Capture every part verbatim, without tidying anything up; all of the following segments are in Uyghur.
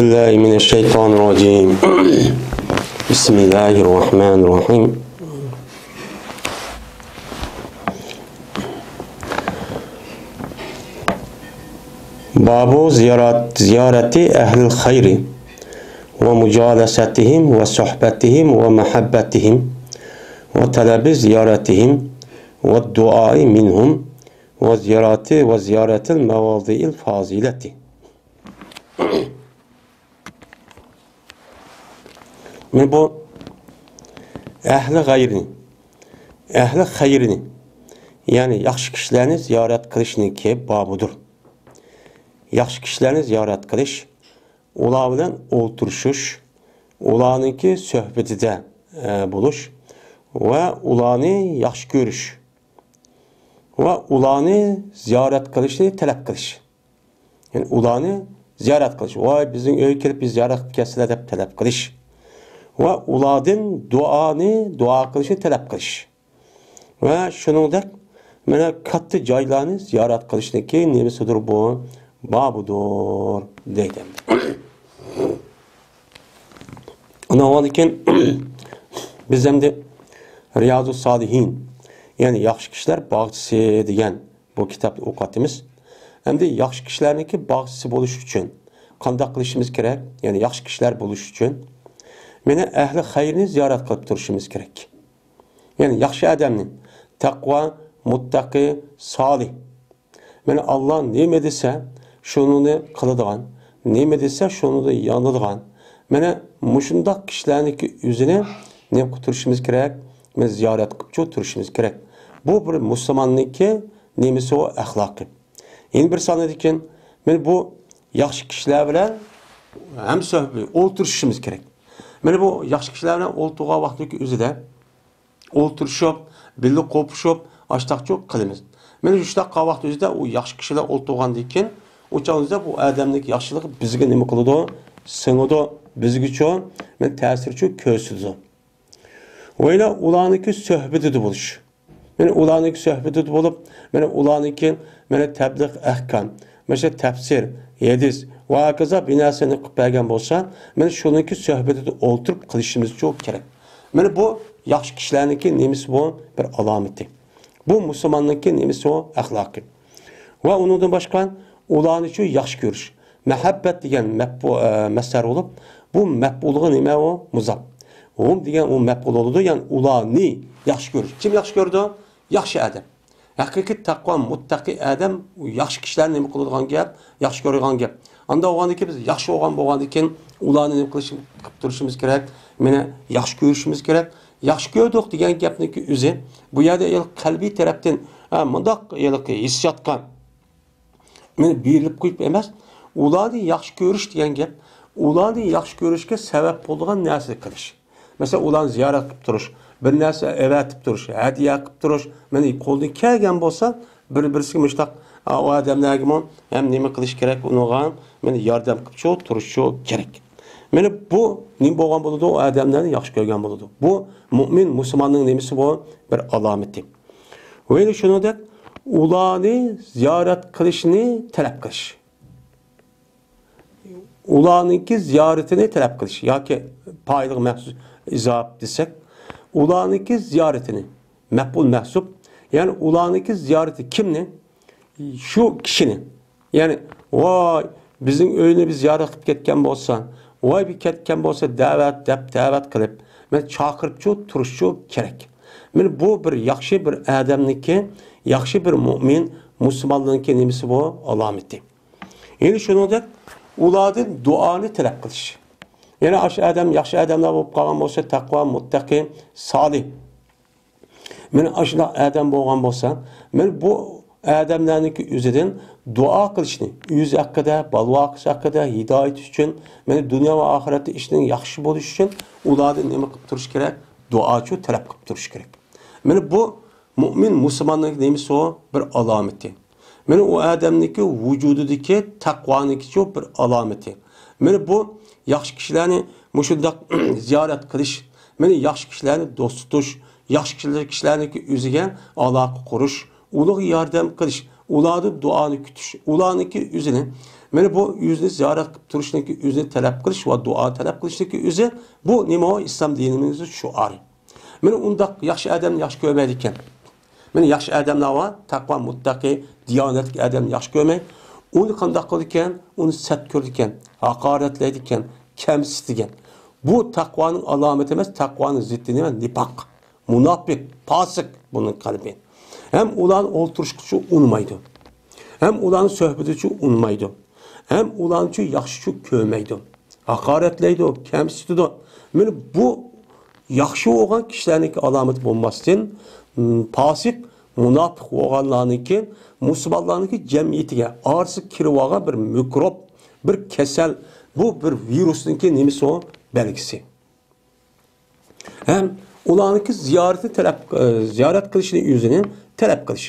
بالله من الشيطان الرجيم. بسم الله الرحمن الرحيم. باب زيارة، زيارة أهل الخير ومجالستهم وصحبتهم ومحبتهم وطلب زيارتهم والدعاء منهم وزيارة، وزيارة المواضع الفاضلة. مانا بۇ ئەھلى غەيرىنى، ئەھلى خەيرىنى، يەنى ياخشى كىشىلەرنى زىيارەت قىلىشنىڭكى بابىدۇر. ياخشى كىشىلەرنى زىيارەت قىلىش، ئۇلار بىلەن ئولتۇرۇشۇش، ئۇلارنىڭكى سۆھبىتىدە، ئە، بولۇش ۋە ئۇلارنى ياخشى كۆرۈش ۋە ئۇلارنى زىيارەت قىلىشنى تەلەپ قىلىش. يەنى ئۇلارنى زىيارەت قىلىش. ۋاي، بىزنىڭ ئۆيگە كېلىپ بىز زىيارەت قىلىپ كەتسىلە دەپ تەلەپ قىلىش. ۋە ئۇلاردىن دۇئانى، دۇئا قىلىشنى تەلەپ قىلىش. ۋە شۇنىڭدەك مانا كاتتا جايلارنى زىيارەت قىلىشنىڭكى نېمىسىدۇر بۇ؟ بابىدۇر دەيدۇ. ئۇنىڭدىن كېيىن بىز ئەمدى رىيازۇس سالىھىن، يەنى ياخشى كىشىلەر باغچىسى دېگەن بۇ كىتابنى ئوقۇۋاتىمىز. ئەمدى ياخشى كىشىلەرنىڭكى باغچىسى بولۇش ئۈچۈن قانداق قىلىشىمىز كېرەك؟ يەنى ياخشى كىشىلەر بولۇش ئۈچۈن مانا ئەھلى خەيرنى زىيارەت قىلىپ تۇرۇشىمىز كېرەك. يەنى ياخشى ئادەمنى، تەقۋا، مۇتتەقى، سالىھ. مانا ئاللا نېمە دېسە، شۇنىڭنى قىلىدىغان، نېمە دېسە، شۇنىڭدا يانىدىغان. مانا مۇشۇنداق كىشىلەرنىڭكى ئۆزىنى نېمە قىلىپ تۇرۇشىمىز كېرەك؟ مانا زىيارەت قىلىپچۇ تۇرۇشىمىز كېرەك. بۇ بىر مۇسۇلماننىڭكى نېمىسى ئۇ؟ ئەخلاقى. يەنە بىر سانىدىكەن، مانا بۇ ياخشى كىشىلەر بىلەن ھەمسۆھبەت ئولتۇرۇشۇشىمىز كېرەك. مانا بۇ ياخشى كىشىلەر بىلەن ئولتۇرغان ۋاقىتتىكى ئۆزىدە ئولتۇرۇشۇپ، بىللە قوپۇشۇپ، ئاشتاقچۇ قىلىمىز. مانا شۇنداق قىلغان ۋاقىت ئۆزىدە ئۇ ياخشى كىشىلەر ئولتۇرغاندىن كېيىن، ئۇ چاغ ئۆزىدە بۇ ئادەمنىڭ ياخشىلىقى بىزگە نېمە قىلىدۇ؟ سىڭىدۇ، بىزگىچۇ، مانا تەسىرچۇ كۆرسىتىدۇ. ۋەيلا ئۇلارنىڭكى سۆھبىتىدە بولۇش. مانا ئۇلارنىڭكى سۆھبىتىدە بولۇپ، مانا ئۇلارنىڭكى مانا تەبلىغ ئەھكام، مانا تەپسىر، ھەدىس ۋە ھاكازا بىر نەرسىنى قىلىپ بەرگەن بولسا، مانا شۇنىڭكى سۆھبىتىدە ئولتۇرۇپ قىلىشىمىزچۇ كېرەك. مانا بۇ ياخشى كىشىلەرنىڭكى نېمىسى بۇ؟ بىر ئالامىتى. بۇ مۇسۇلماننىڭكى نېمىسى بۇ؟ ئەخلاقى. ۋە ئۇنىڭدىن باشقا ئۇلارنىچۇ ياخشى كۆرۈش. مەھەببەت دېگەن مەپئۇ-، ئە، مەسدەر بولۇپ، بۇ مەپئۇلغا نېمە ئۇ؟ مۇزاپ. ھۇم دېگەن ئۇ مەپئۇل بولىدۇ، يەنى ئۇلارنى ياخشى كۆرۈش. كىم ياخشى كۆرىدۇ؟ ياخشى ئادەم. ھەقىقىي تەقۋا، مۇتتەقىي ئادەم، ئۇ ياخشى كىشىلەرنى نېمە قىلىدىغان گەپ؟ ياخشى كۆرىدىغان گەپ. ئاندا بولغاندىكىن بىز ياخشى بولغان بولغاندىكىن ئۇلارنى نېمە قىلىش، قىلىپ تۇرۇشىمىز كېرەك؟ مانا ياخشى كۆرۈشىمىز كېرەك. ياخشى كۆردۇق دېگەن گەپنىڭكى ئۆزى، بۇ يەردە ھېلىقى قەلبىي تەرەپتىن، ھە، مۇنداق ھېلىقى ھېسسىياتقا مانا بېرىلىپ قويۇپ ئەمەس، ئۇلارنى ياخشى كۆرۈش دېگەن گەپ، ئۇلارنى ياخشى كۆرۈشكە سەۋەب بولىدىغان نەرسىنى قىلىش. مەسىلەن، ئۇلارنى زىيارەت قىلىپ تۇرۇش، بىر نەرسە ئەۋەتىپ تۇرۇش، ھەدىيە قىلىپ تۇرۇش، مانا قولدىن كەلگەن بولسا، بىر-بىرسىگە مۇشۇنداق، ئا، ئۇ ئادەملەرگىمۇ ھەم نېمە قىلىش كېرەك، ئۇنىڭغا مانا ياردەم قىلىپچۇ تۇرۇشچۇ كېرەك. مانا بۇ نېمە بولغان بولىدۇ؟ ئۇ ئادەملەرنى ياخشى كۆرگەن بولىدۇ. بۇ مۆمىن مۇسۇلماننىڭ نېمىسى بۇ؟ بىر ئالامىتى. ۋە شۇنىڭدەك ئۇلارنى زىيارەت قىلىشنى تەلەپ قىلىش. ئۇلارنىڭكى زىيارىتىنى تەلەپ قىلىش ياكى پائىلغا مەخسۇس ئىزاپ دېسەك، ئۇلارنىڭكى زىيارىتىنى، مەپئۇل مەھسۇپ، يەنى ئۇلارنىڭكى زىيارىتى كىمنى؟ شۇ كىشىنى. يەنى، ۋاي، بىزنىڭ ئۆينى بىز زىيارەت قىلىپ كەتكەن بولسا، ۋاي، بىر كەتكەن بولسا دەۋەت دەپ دەۋەت قىلىپ، مانا چاقىرىپچۇ تۇرۇشچۇ كېرەك. مانا بۇ بىر ياخشى بىر ئادەمنىڭكى، ياخشى بىر مۆمىن مۇسۇلماننىڭكى نېمىسى بۇ؟ ئالامىتى. يەنە شۇنىڭدەك ئۇلاردىن دۇئانى تەلەپ قىلىش. يەنە ئاشۇ ئادەم ياخشى ئادەملەر بولۇپ قالغان بولسا، تەقۋا، مۇتتەقى، سالىھ. مانا ئاشۇنداق ئادەم بولغان بولسا، مانا بۇ ئادەملەرنىڭكى ئۆزىدىن دۇئا قىلىشنى، ئۆزى ھەققىدە، بالىۋاقىسى ھەققىدە، ھىدايىتى ئۈچۈن، مانا دۇنيا ۋە ئاخىرەتتە ئىشنىڭ ياخشى بولۇشى ئۈچۈن ئۇلاردىن نېمە قىلىپ تۇرۇش كېرەك؟ دۇئاچۇ تەلەپ قىلىپ تۇرۇش كېرەك. مانا بۇ مۆمىن مۇسۇلماننىڭ نېمىسى ئۇ؟ بىر ئالامىتى. مانا ئۇ ئادەمنىڭكى ۋۇجۇدىدىكى تەقۋانىڭكىچۇ بىر ئالامىتى. مانا بۇ ياخشى كىشىلەرنى مۇشۇنداق زىيارەت قىلىش، مانا ياخشى كىشىلەرنى دوست تۇتۇش، ياخشى كىشىلەر، كىشىلەرنىڭكى ئۆزىگە ئالاقە قۇرۇش، ئۇلارغا ياردەم قىلىش، ئۇلاردىن دۇئانى كۈتۈش، ئۇلارنىڭكى ئۆزىنى مانا بۇ ئۆزىنى زىيارەت قىلىپ تۇرۇشنىڭكى ئۆزىنى تەلەپ قىلىش ۋە دۇئا تەلەپ قىلىشنىڭكى ئۆزى، بۇ نېمە؟ ئىسلام دىنىمىزنىڭ شوئارى. مانا ئۇنداق ياخشى ئادەمنى ياخشى كۆرمەيدىكەن. مانا ياخشى ئادەملەر بار، تەقۋا، مۇتتەقى، دىيانەتلىك ئادەمنى ياخشى كۆرمەي، ئۇنى قانداق قىلىدىكەن؟ ئۇنى سەت كۆرىدىكەن، ھاقارەتلەيدىكەن، كەمسىتىدىكەن. بۇ تەقۋانىڭ ئالامىتى ئەمەس، تەقۋانىڭ زىددى نېمە؟ نىپاق، مۇناپىق، پاسىق بۇنىڭ قەلبى. ھەم ئۇلارنى ئولتۇرۇشقىچۇ ئۇنىمايدۇ. ھەم ئۇلارنىڭ سۆھبىتىچۇ ئۇنىمايدۇ. ھەم ئۇلارنىچۇ ياخشىچۇ كۆرمەيدۇ. ھاقارەتلەيدۇ، كەمسىتىدۇ. مانا بۇ ياخشى بولغان كىشىلەرنىڭكى ئالامىتى بولماستىن، م، پاسىق، مۇناپىق بولغانلارنىڭكى، مۇسۇلمانلارنىڭكى جەمئىيىتىگە ئارىسىغا كىرىپ ئالغان بىر مىكروب، بىر كېسەل، بۇ بىر ۋىرۇسنىڭكى نېمىسى ئۇ؟ بەلگىسى. ھەم ئۇلارنىڭكى زىيارىتىنى تەلەپ، ئە، زىيارەت قىلىشىنى ئۆزىنى تەلەپ قىلىش.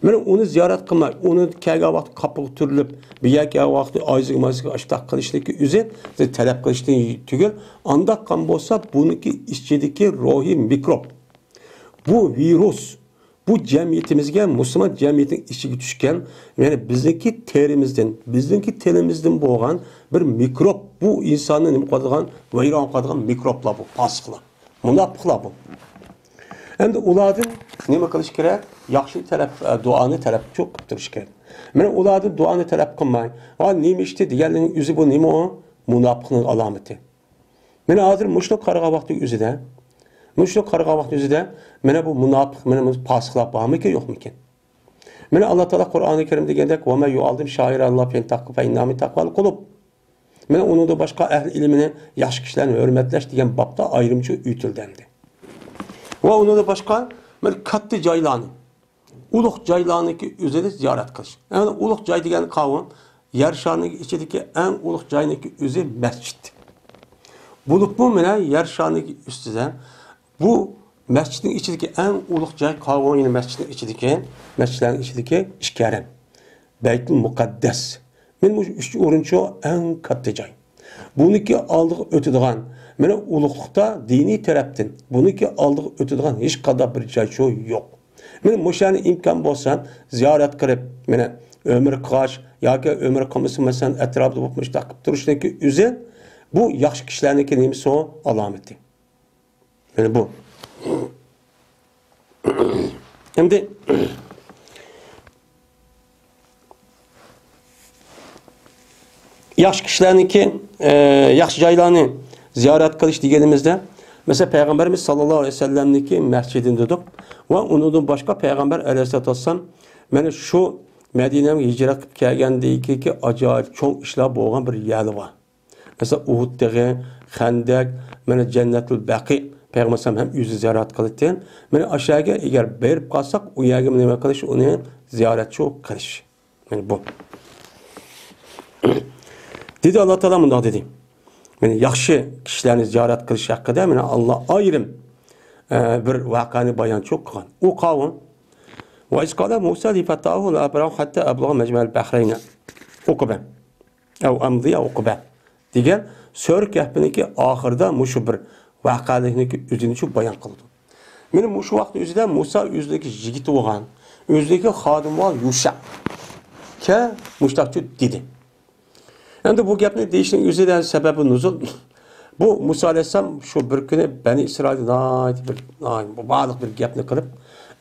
مانا ئۇنى زىيارەت قىلماي، ئۇنى كەلگەن ۋاقىتتا قاپىغا تۈرۈلۈپ، بۇ يەر كەلگەن ۋاقىتتا ئايزىغا مايزىغا ئاشتاق قىلىشنىڭكى ئۆزى تەلەپ قىلىشتىن تۈگۈل. ئانداق قىلغان بولسا، بۇنىڭكى ئىچىدىكى روھىي مىكروب، بۇ ۋىرۇس، بۇ جەمئىيىتىمىزگە، مۇسۇلمان جەمئىيىتىنىڭ ئىچىگە چۈشكەن، يەنى بىزنىڭكى تېرىمىزدىن، بىزنىڭكى تېنىمىزدىن بولغان بىر مىكروب، بۇ ئىنساننى نېمە قىلىدىغان، ۋەيران قىلىدىغان مىكروبلار بۇ، پاسىقلار، مۇناپىقلار بۇ. ئەمدى ئۇلاردىن نېمە قىلىش كېرەك؟ ياخشى تەلەپ، ئە، دۇئانى تەلەپ قىلىپ تۇرۇش كېرەك. مانا ئۇلاردىن دۇئانى تەلەپ قىلماي، ۋا نېمە ئىشتى دېگەنلىرىنىڭ ئۆزى بۇ نېمە ئۇ؟ مۇناپىقنىڭ ئالامىتى. مانا ھازىر مۇشۇنى قارىغان ۋاقتى ئۆزىدە، مۇشۇنى قارىغان ۋاقتى ئۆزىدە، مانا بۇ مۇناپىق، مانا بۇ پاسىقلار بارمىكىن، يوقمىكىن؟ مانا ئاللا تائالا قۇرئانى كەرىمدە دېگەندەك، «ۋە مەن يۇئەززىم شائىرەللاھ فەئىننەھۇ مىن تەقۋەل قۇلۇب.» مانا ئۇنىڭدىن باشقا ئەھلى ئىلمىنى، ياخشى كىشىلەرنى ھۆرمەتلەش دېگەن بابتا ئايرىمچە ئۆتۈلدى ئەمدى. ۋە ئۇنىڭدىن باشقا مانا كاتتا جايلارنى، ئۇلۇغ جايلارنىڭكى ئۆزىنى زىيارەت قىلىش. يەنى ئۇلۇغ جاي دېگەن قاۋۇن، يەر شارىنىڭ ئىچىدىكى ئەڭ ئۇلۇغ جاينىڭكى ئۆزى مەسچىت. بولۇپمۇ مانا يەر شارىنىڭكى ئۈستىدە بۇ مەسچىتنىڭ ئىچىدىكى ئەڭ ئۇلۇغ جاي قاۋۇن، يەنى مەسچىتنىڭ ئىچىدىكى، مەسچىتلەرنىڭ ئىچىدىكى ئىككى ھەرەم. بەيتۇل مۇقەددەس. مانا مۇشۇ ئۈچ ئورۇنچۇ ئەڭ كاتتا جاي. بۇنىڭكى ئالدىغا ئۆتىدىغان، مانا ئۇلۇغلۇقتا دىنىي تەرەپتىن بۇنىڭكى ئالدىغا ئۆتىدىغان ھېچقانداق بىر جايچۇ يوق. مانا مۇشۇ يەرنى ئىمكان بولسا زىيارەت قىلىپ، مانا ئۆمرە قىلغاچ ياكى ئۆمرە قىلمىسا، مەسىلەن، ئەتراپىدا بولۇپ مۇشۇنداق قىلىپ تۇرۇشنىڭكى ئۆزى، بۇ ياخشى كىشىلەرنىڭكى نېمىسى ئۇ؟ ئالامىتى. يەنى بۇ. ئەمدى ياخشى كىشىلەرنىڭكى، ئە، ياخشى جايلارنى زىيارەت قىلىش دېگىنىمىزدە، مەسىلەن، پەيغەمبىرىمىز ساللاللاھۇ ئەلەيھى ۋەسەللەمنىڭكى مەسچىتىنى دېدۇق. ۋە ئۇنىڭدىن باشقا پەيغەمبەر ئەلەيھىسسالاتۇ ۋەسسالام مانا شۇ مەدىنەگە ھىجرەت قىلىپ كەلگەندىكى ئاجايىپ چوڭ ئىشلار بولغان بىر يەرلەر بار. مەسىلەن، ئۇھۇد تېغى، خەندەك، مانا جەننەتۇل بەقىي، پەيغەمبەر ئەلەيھىسسالام ھەم ئۆزى زىيارەت قىلىدىكەن. مانا ئاشۇ يەرگە ئەگەر بېرىپ قالساق، ئۇ يەرگە نېمە قىلىش؟ ئۇنى زىيارەتچۇ قىلىش. مانا بۇ. دېدى، ئاللا تائالا مۇنداق دېدى. مانا ياخشى كىشىلەرنى زىيارەت قىلىش ھەققىدە مانا ئاللا ئايرىم، ئە، بىر ۋەقەنى بايانچۇ قىلغان. ئۇ قاۋۇم. وَإِذْ قَالَ مُوسَىٰ لِفَتَاهُ لَا أَبْرَحُ حَتَّىٰ أَبْلُغَ مَجْمَعَ الْبَحْرَيْنِ. ئۇقبە. ئەۋ ئەمزىيە ئۇقبە دېگەن سۈرە كەھپىنىڭكى ئاخىرىدا مۇشۇ بىر ۋەقەلىكنىڭكى ئۆزىنى شۇ بايان قىلىدۇ. مانا مۇشۇ ۋاقىت ئۆزىدە مۇسا ئۆزىنىڭكى يىگىتى بولغان، ئۆزىنىڭكى خادىمى بولغان يۇشەككە مۇشۇنداقچە دېدى. ئەمدى بۇ گەپنى دېيىشنىڭ ئۆزىدە سەبەبى نۇزۇل. بۇ مۇسا ئەلەيھىسسالام شۇ بىر كۈنى بەنى ئىسرائىلگە ناھايىتى بىر، ناھايىتى مۇبالىغە بىر گەپنى قىلىپ،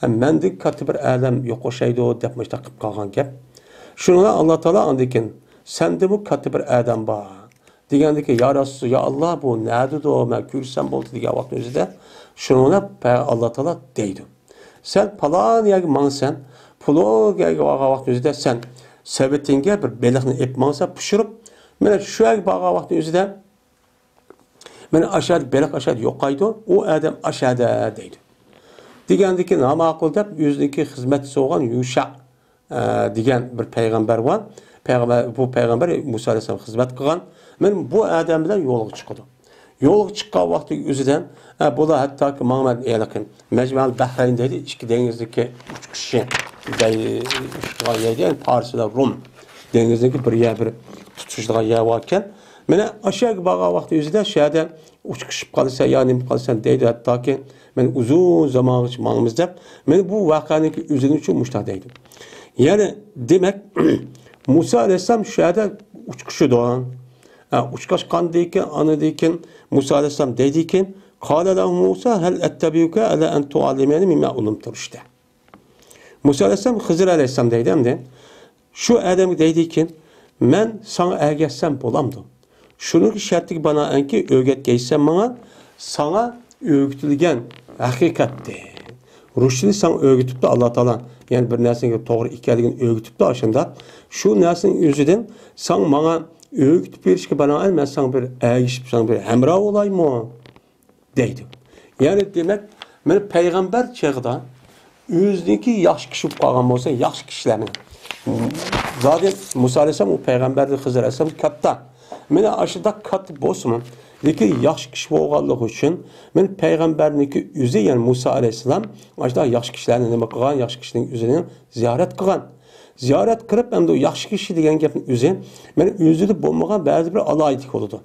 ئە، مەندىن كاتتا بىر ئادەم يوق ئوخشايدۇ دەپ مۇشۇنداق قىلىپ قالغان گەپ. شۇنىڭ بىلەن ئاللا تائالا ئاندىن كېيىن، سەندىمۇ كاتتا بىر ئادەم بار دېگەندىكى، يا رەسۇل، يا ئاللا، بۇ نەدىدۇ؟ مەن كۆرسەم بولدى دېگەن ۋاقىتنىڭ ئۆزىدە شۇنىڭ بىلەن پە-، ئاللا تائالا دەيدۇ. سەن پالان يەرگە ماڭىسەن، پۇلان يەرگە بارغان ۋاقىتنىڭ ئۆزىدە سەن سېۋىتىڭگە بىر بېلىقنى ئېلىپ ماڭىسەن، پىشۇرۇپ، مانا شۇ يەرگە بارغان ۋاقىتنىڭ ئۆزىدە مانا ئاشۇ يەردە بېلىق ئاشۇ يەردە يوقايدۇ، ئۇ ئادەم ئاشۇ يەردە دەيدۇ. دېگەندىكىن، ھا ماقۇل دەپ، ئۆزىنىڭكى خىزمەتچىسى بولغان يۇشا، ئە، دېگەن بىر پەيغەمبەر بار. پەيغەمبەر، بۇ پەيغەمبەر مۇسا ئەلەيھىسسالام خىزمەت قىلغان. مانا بۇ ئادەم بىلەن يولغا چىقىدۇ. يولغا چىققان ۋاقتى ئۆزىدە، ئە، بۇلار ھەتتاكى ماڭىمەن ھېلىقى مەجمەل بەھرەين دەيدۇ، ئىككى دېڭىزنىڭكى ئۇچقۇچى دەي-، ئۇچىدىغان يەر، يەنى پارس بىلەن رۇم دېڭىزنىڭكى بىر يەر، بىر تۇتىشىدىغان يەر باركەن. مانا ئاشۇ يەرگە بارغان ۋاقتى ئۆزىدە شۇ يەردە ئۇچقۇچۇپ قالىسەن يا نېمە قىلىسەن دەيدۇ، ھەتتاكى مەن ئۇزۇن زامانغىچە ماڭىمىز دەپ، مانا بۇ ۋەقەنىڭكى ئۆزىنى شۇ مۇشۇنداق دەيدۇ. يەنى دېمەك، مۇسا ئەلەيھىسسالام شۇ يەردە ئۇچقۇچىدۇ. ھە، ئۇچقاچقاندىن كېيىن، ئاندىن كېيىن مۇسا ئەلەيھىسسالام دەيدىكى، قال له موسى هل أتبعك على أن تعلمني مما علمت رشدا. مۇسا ئەلەيھىسسالام، خىزىر ئەلەيھىسسالام دەيدۇ ئەمدى. شۇ ئادەمگە دەيدىكى، مەن ساڭا ئەگەشسەم بولامدۇ؟ شۇنىڭ شەرتىگە بىنائەنكى، ئۆگەتكەيسەن ماڭا، ساڭا ئۆگىتىلگەن ھەقىقەتنى. رۇشدنى ساڭا ئۆگىتىپتۇ ئاللا تائالا. يەنى بىر نەرسىنىڭ توغرا ئىكەنلىكىنى ئۆگىتىپتۇ ئاشۇنداق. شۇ نەرسىنىڭ ئۆزىدىن ساڭا ماڭا ئۆگىتىپ بېرىشكە بىنائەن مەن ساڭا بىر ئەگىشىپ، ساڭا بىر ھەمراھ بولايمۇ؟ دەيدۇ. يەنى دېمەك، مانا پەيغەمبەر چېغىدا ئۆزىنىڭكى ياخشى كىشى بولۇپ قالغان بولسا، ياخشى كىشىلەرنى. زادى مۇسا ئەلەيھىسسالام ئۇ پەيغەمبەردىن خىزىر ئەلەيھىسسالام كاتتا. مانا ئاشۇنداق كاتتا بولسىمۇ، لېكىن ياخشى كىشى بولغانلىقى ئۈچۈن، مانا پەيغەمبەرنىڭكى ئۆزى، يەنى مۇسا ئەلەيھىسسالام ئاشۇنداق ياخشى كىشىلەرنى نېمە قىلغان، ياخشى كىشىنىڭ ئۆزىنى زىيارەت قىلغان. زىيارەت قىلىپ، ئەمدى ئۇ ياخشى كىشى دېگەن گەپنىڭ ئۆزى، مانا ئۆزىدە بولمىغان بەزى بىر ئالاھىدىلىك بولىدۇ.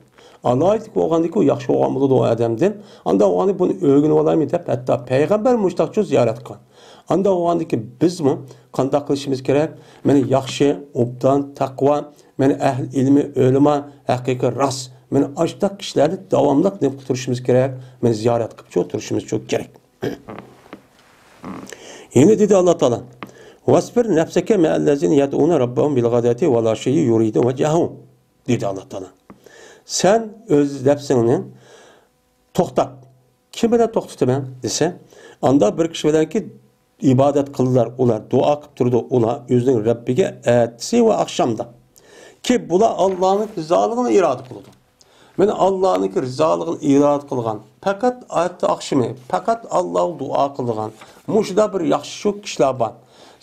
ئالاھىدىلىك بولغاندىن كېيىن ئۇ ياخشى بولغان بولىدۇ ئۇ ئادەمدىن. ئاندىن ئۇنى بۇنى ئۆگىنىۋالايمەن دەپ، ھەتتا پەيغەمبەر مۇشتاقچۇ زىيارەت قىلغان. ئاندىن بولغاندىن كېيىن بىزمۇ قانداق قىلىشىمىز كېرەك؟ مانا ياخشى، ئوبدان، تەقۋا، مانا ئەھلى ئىلمى، ئۆلىما، ھەقىقىي راست. مانا ئاشۇنداق كىشىلەرنى داۋاملىق نېمە قىلىپ تۇرۇشىمىز كېرەك؟ مانا زىيارەت قىلىپ تۇرۇشىمىز كېرەك. يەنە دېدى ئاللا تائالا، «ۋەسبىر نەفسەكە مەئەللەزىنە يەدئۇنە رەببەھۇم بىل غەداتى ۋەل ئەشىيي يۇرىدۇنە ۋەجھەھۇ.» دېدى ئاللا تائالا. سەن ئۆز نەپسىڭنى توختات. كىم بىلەن توختىتىمەن دېسە، ئاندا بىر كىشى بىلەنكى ئىبادەت قىلىدۇ ئۇلار، دۇئا قىلىپ تۇرىدۇ ئۇلار ئۆزىنىڭ رەببىگە ئەتىسى ۋە ئاخشامدا. كى بۇلار ئاللانىڭ رىزالىقىنى ئىرادە قىلىدۇ. مانا ئاللانىڭكى رىزالىقىنى ئىرادە قىلغان، پەقەت ئەتە ئاخشىمى پەقەت ئاللاغا دۇئا قىلىدىغان مۇشۇنداق بىر ياخشى شۇ كىشىلەر بار.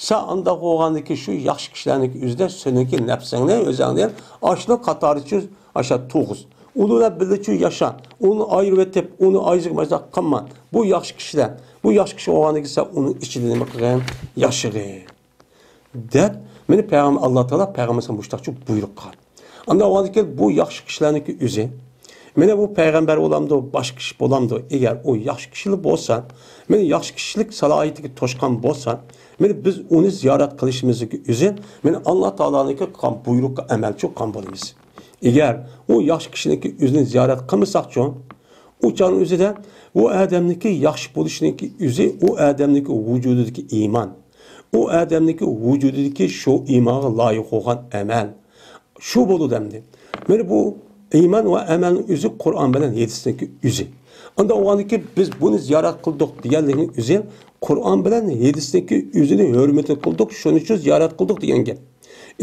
سەن ئانداق بولغاندىكى شۇ ياخشى كىشىلەرنىڭكى ئۆزىدە سېنىڭكى نەپسىڭنى، ئۆزۈڭنى ئاشۇنىڭ قاتارىچۇ ئاشا تۇغۇز. ئۇنىڭ بىلەن بىللىچۇ ياشا. ئۇنى ئايرىۋېتىپ، ئۇنى ئايرىغا ماشۇنداق قىلما. بۇ ياخشى كىشىلەر. بۇ ياخشى كىشى بولغاندىكى سەن ئۇنىڭ ئىچىدە نېمە قىلغىن؟ ياشىغىن. دەپ، مانا پەيغەمبەر، ئاللا تائالا پەيغەمبەرگە مۇشتاقچۇ بۇيرۇق قىلغان. ئاندىن ئاۋۋالدىكى بۇ ياخشى كىشىلەرنىڭكى ئۆزى. مانا بۇ پەيغەمبەر بولامدۇ، باشقا كىشى بولامدۇ؟ ئەگەر ئۇ ياخشى كىشىلەر بولسا، مانا ياخشى كىشىلىك سالاھىيىتىگە توشقان بولسا، مانا بىز ئۇنى زىيارەت قىلىشىمىزنىڭكى ئۆزى، مانا ئاللا تائالانىڭكى قىلغان بۇيرۇقىغا ئەمەلچى قىلغان بولىمىز. ئەگەر ئۇ ياخشى كىشىنىڭكى ئۆزىنى زىيارەت قىلمىساقچۇ؟ ئۇ چاغنىڭ ئۆزىدە ئۇ ئادەمنىڭكى ياخشى بولۇشىنىڭكى ئۆزى ئۇ ئادەمنىڭكى ۋۇجۇدىدىكى ئىمان. ئۇ ئادەمنىڭكى ۋۇجۇدىدىكى شۇ ئىمانغا لايىق بولغان ئەمەل. شۇ بولىدۇ ئەمدى. مانا بۇ ئىمان ۋە ئەمەلنىڭ ئۆزى قۇرئان بىلەن ھەدىسنىڭكى ئۆزى. ئانداق بولغاندىكى بىز بۇنى زىيارەت قىلدۇق دېگەنلىكنىڭ ئۆزى قۇرئان بىلەن ھەدىسنىڭكى ئۆزىنى ھۆرمىتى قىلدۇق، شۇنىڭ ئۈچۈن زىيارەت قىلدۇق دېگەن گەپ.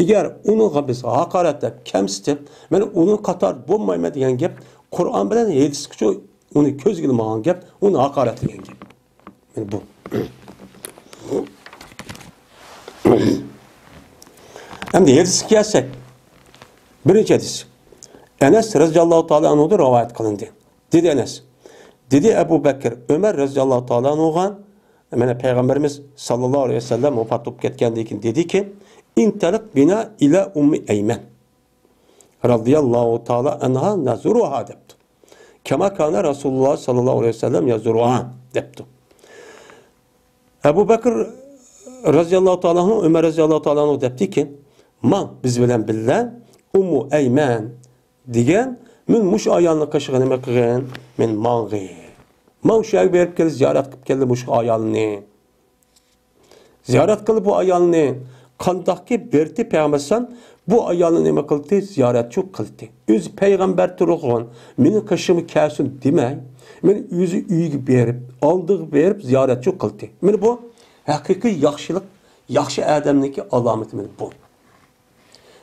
ئەگەر ئۇنىڭغا بىز ھاقارەتلەپ، كەمسىتىپ، مەن ئۇنىڭ قاتارىدا بولمايمەن دېگەن گەپ، قۇرئان بىلەن ھەدىسكىچۇ ئۇنى كۆزگە ئىلمىغان گەپ، ئۇنى ھاقارەتلىگەن گەپ. مانا بۇ. ئەمدى ھەدىسكە كەلسەك، بىرىنچى ھەدىس. ئەنەس رەزىياللاھۇ تائالا ئەنھۇدىن رىۋايەت قىلىندى. دېدى ئەنەس. دېدى ئەبۇ بەكىر ئۆمەر رەزىياللاھۇ تائالا ئەنھۇغا، مانا پەيغەمبىرىمىز ساللاللاھۇ ئەلەيھى ۋەسەللەم ۋاپات بولۇپ كەتكەندىن كېيىن دېدىكى، ئىنتەلىق بىنا ئىلە ئۇممى ئەيمەن رەزىياللاھۇ تائالا ئەنھا نەزۇرۇھا دەپتۇ. كەما كانە رەسۇلۇللاھ ساللاللاھۇ ئەلەيھى ۋەسەللەم يەزۇرۇھا دەپتۇ. ئەبۇ بەكىر رەزىياللاھۇ تائالا ئەنھۇ، ئۆمەر رەزىياللاھۇ تائالا ئەنھۇ دەپتىكى، ماڭ بىز بىلەن بىللە ئۇممۇ ئەيمەن دېگەن، مەن مۇشۇ ئايالنىڭ قېشىغا نېمە قىلغىن؟ مەن ماڭغىن. ماڭ شۇ يەرگە بېرىپ كەل، زىيارەت قىلىپ كەل مۇشۇ ئايالنى. زىيارەت قىل بۇ ئايالنى. قانداقكى بېرىتى پەيغەمبەر ئەلەيھىسسالام بۇ ئايالنى نېمە قىلدى؟ زىيارەتچۇ قىلدى. ئۆزى پەيغەمبەر تۇرغان، مېنىڭ قېشىمغا كەلسۇن دېمەي، مېنى ئۆزى ئۆيىگە بېرىپ، ئالدىغا بېرىپ زىيارەتچۇ قىلدى. مانا بۇ ھەقىقىي ياخشىلىق، ياخشى ئادەمنىڭكى ئالامىتى مانا بۇ.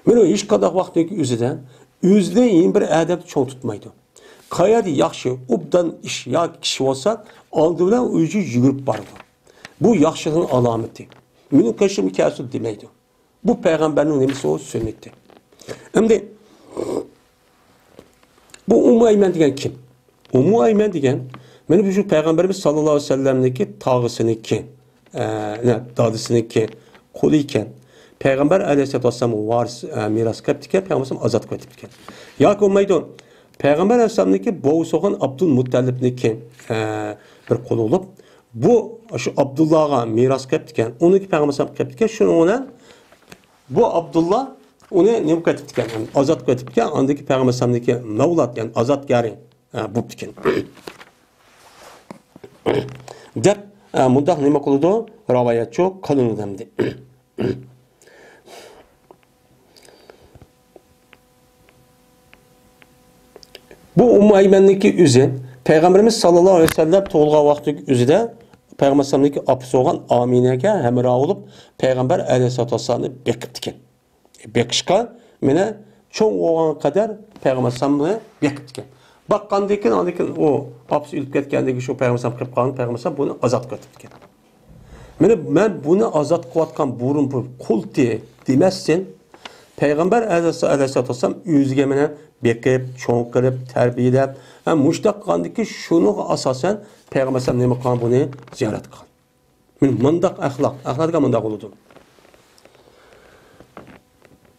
مانا ھېچقانداق ۋاقىتنىڭكى ئۆزىدە ئۆزىدىن يېڭى بىر ئادەمنى چوڭ تۇتمايدۇ. قەيەردە ياخشى، ئوبدان ئىش ياكى كىشى بولسا، ئالدى بىلەن ئۆزى يۈگۈرۈپ بارىدۇ. بۇ ياخشىلىقنىڭ ئالامىتى. مېنىڭ قېشىمغا كەلسۇن دېمەيدۇ. بۇ پەيغەمبەرنىڭ نېمىسى ئۇ؟ سۈننىتى. ئەمدى بۇ ئۇممۇ ئەيمەن دېگەن كىم؟ ئۇممۇ ئەيمەن دېگەن، مانا بۇ شۇ پەيغەمبىرىمىز ساللاللاھۇ ئەلەيھى ۋەسەللەمنىڭكى تاغىسىنىڭكى، ئە، نە، دادىسىنىڭكى قۇلى ئىكەن. پەيغەمبەر ئەلەيھىسسالاتۇ ۋەسسالام ۋارىس، ئە، مىراس قىلىپتىكەن، پەيغەمبەر ئەلەيھىسسالام ئازاد قىلىۋېتىپتىكەن. ياكى بولمايدۇ، پەيغەمبەر ئەلەيھىسسالامنىڭكى بوۋىسى بولغان ئابدۇلمۇتتەلىپنىڭكى، ئە، بىر قۇلى بولۇپ، بۇ شۇ ئابدۇللاغا مىراس قىلىپتىكەن. ئۇنىڭكى پەيغەمبەر ئەلەيھىسسالام قىلىپتىكەن. شۇنىڭ بىلەن بۇ ئابدۇللا ئۇنى نېمە قىلىۋېتىپتىكەن؟ ئازاد قىلىۋېتىپتىكەن. ئاندىن كېيىن پەيغەمبەر ئەلەيھىسسالامنىڭكى مەۋلات، يەنى ئازادگارى، ئە، بوپتىكەن. دەپ، ئە، مۇنداق نېمە قىلىدۇ؟ رىۋايەتچۇ قىلىنىدۇ ئەمدى. بۇ ئۇممۇ ئەيمەننىڭكى ئۆزى پەيغەمبىرىمىز ساللاللاھۇ ئەلەيھى ۋەسەللەم تۇغۇلغان ۋاقىتتىكى ئۆزىدە پەيغەمبەر ئەلەيھىسسالامنىڭكى ئاپىسى بولغان ئامىنەگە ھەمراھ بولۇپ، پەيغەمبەر ئەلەيھىسسالاتۇ ۋەسسالامنى بېقىپتىكەن. بېقىشقا، مانا، چوڭ بولغانغا قەدەر پەيغەمبەر ئەلەيھىسسالامنى بېقىپتىكەن. باققاندىن كېيىن، ئاندىن كېيىن ئۇ ئاپىسى ئۆلۈپ كەتكەندىن كېيىن شۇ پەيغەمبەر ئەلەيھىسسالام قېلىپ قالغان، پەيغەمبەر ئەلەيھىسسالام بۇنى ئازاد قىلىۋېتىپتىكەن. مانا مەن بۇنى ئازاد قىلىۋاتقان بۇرۇن بۇ قۇلتى دېمەستىن، پەيغەمبەر ئەلەيھىسسالام ئۆزىگە مانا بېقىپ، چوڭ قىلىپ، تەربىيەلەپ، ھە، مۇشۇنداق قىلغاندىكى شۇنىڭغا ئاساسەن پەيغەمبەر ئەلەيھىسسالام نېمە قىلغان بۇنى زىيارەت قىلغان. مانا مۇنداق ئەخلاق، ئەخلاق دېگەن مۇنداق بولىدۇ.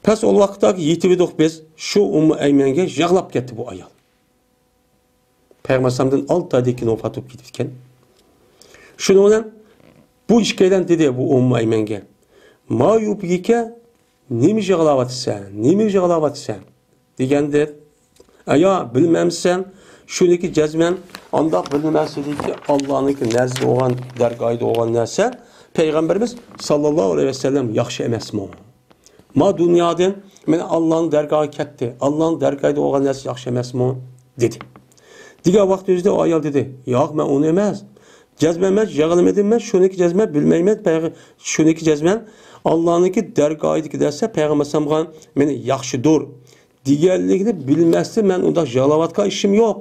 پەس ئۇ ۋاقىتتا يېتىۋىدۇق بىز، شۇ ئۇممۇ ئەيمەنگە يىغلاپ كەتتى بۇ ئايال. پەيغەمبەر ئەلەيھىسسالامدىن ئالتە ئايدىن كېيىن ۋاپات بولۇپ كېتىپتىكەن. شۇنىڭ بىلەن بۇ ئىككىيلەن دېدى بۇ ئۇممۇ ئەيمەنگە، ما يۇبكىكە، نېمە يىغلاۋاتىسەن، نېمە يىغلاۋاتىسەن دېگەندە، ئايا، بىلمەمسەن، شۇنىكى جەزمەن، ئانداق بىلمەمسىلىكى ئاللانىڭكى نەزىدە بولغان، دەرگاھىدا بولغان نەرسە، پەيغەمبىرىمىز ساللاللاھۇ ئەلەيھى ۋەسەللەم ياخشى ئەمەسمۇ؟ ما دۇنيادىن، مانا، ئاللانىڭ دەرگاھىغا كەتتى. ئاللانىڭ دەرگاھىدا بولغان نەرسە ياخشى ئەمەسمۇ؟ دېدى. دېگەن ۋاقتى ئۆزىدە ئايال دېدى، ياق، مەن ئۇنى ئەمەس. جەزمەن مەن يىغلىمىدىم، مەن شۇنىكى جەزمەن بىلمەيمەن، پەيغە-، شۇنىكى جەزمەن ئاللانىڭكى دەرگاھىدىكى نەرسە پەيغەمبەر ئەلەيھىسسالامغا مېنى ياخشىدۇر دېگەنلىكىنى بىلمەستىن مەن ئۇنداق يىغلاۋاتقان ئىشىم يوق.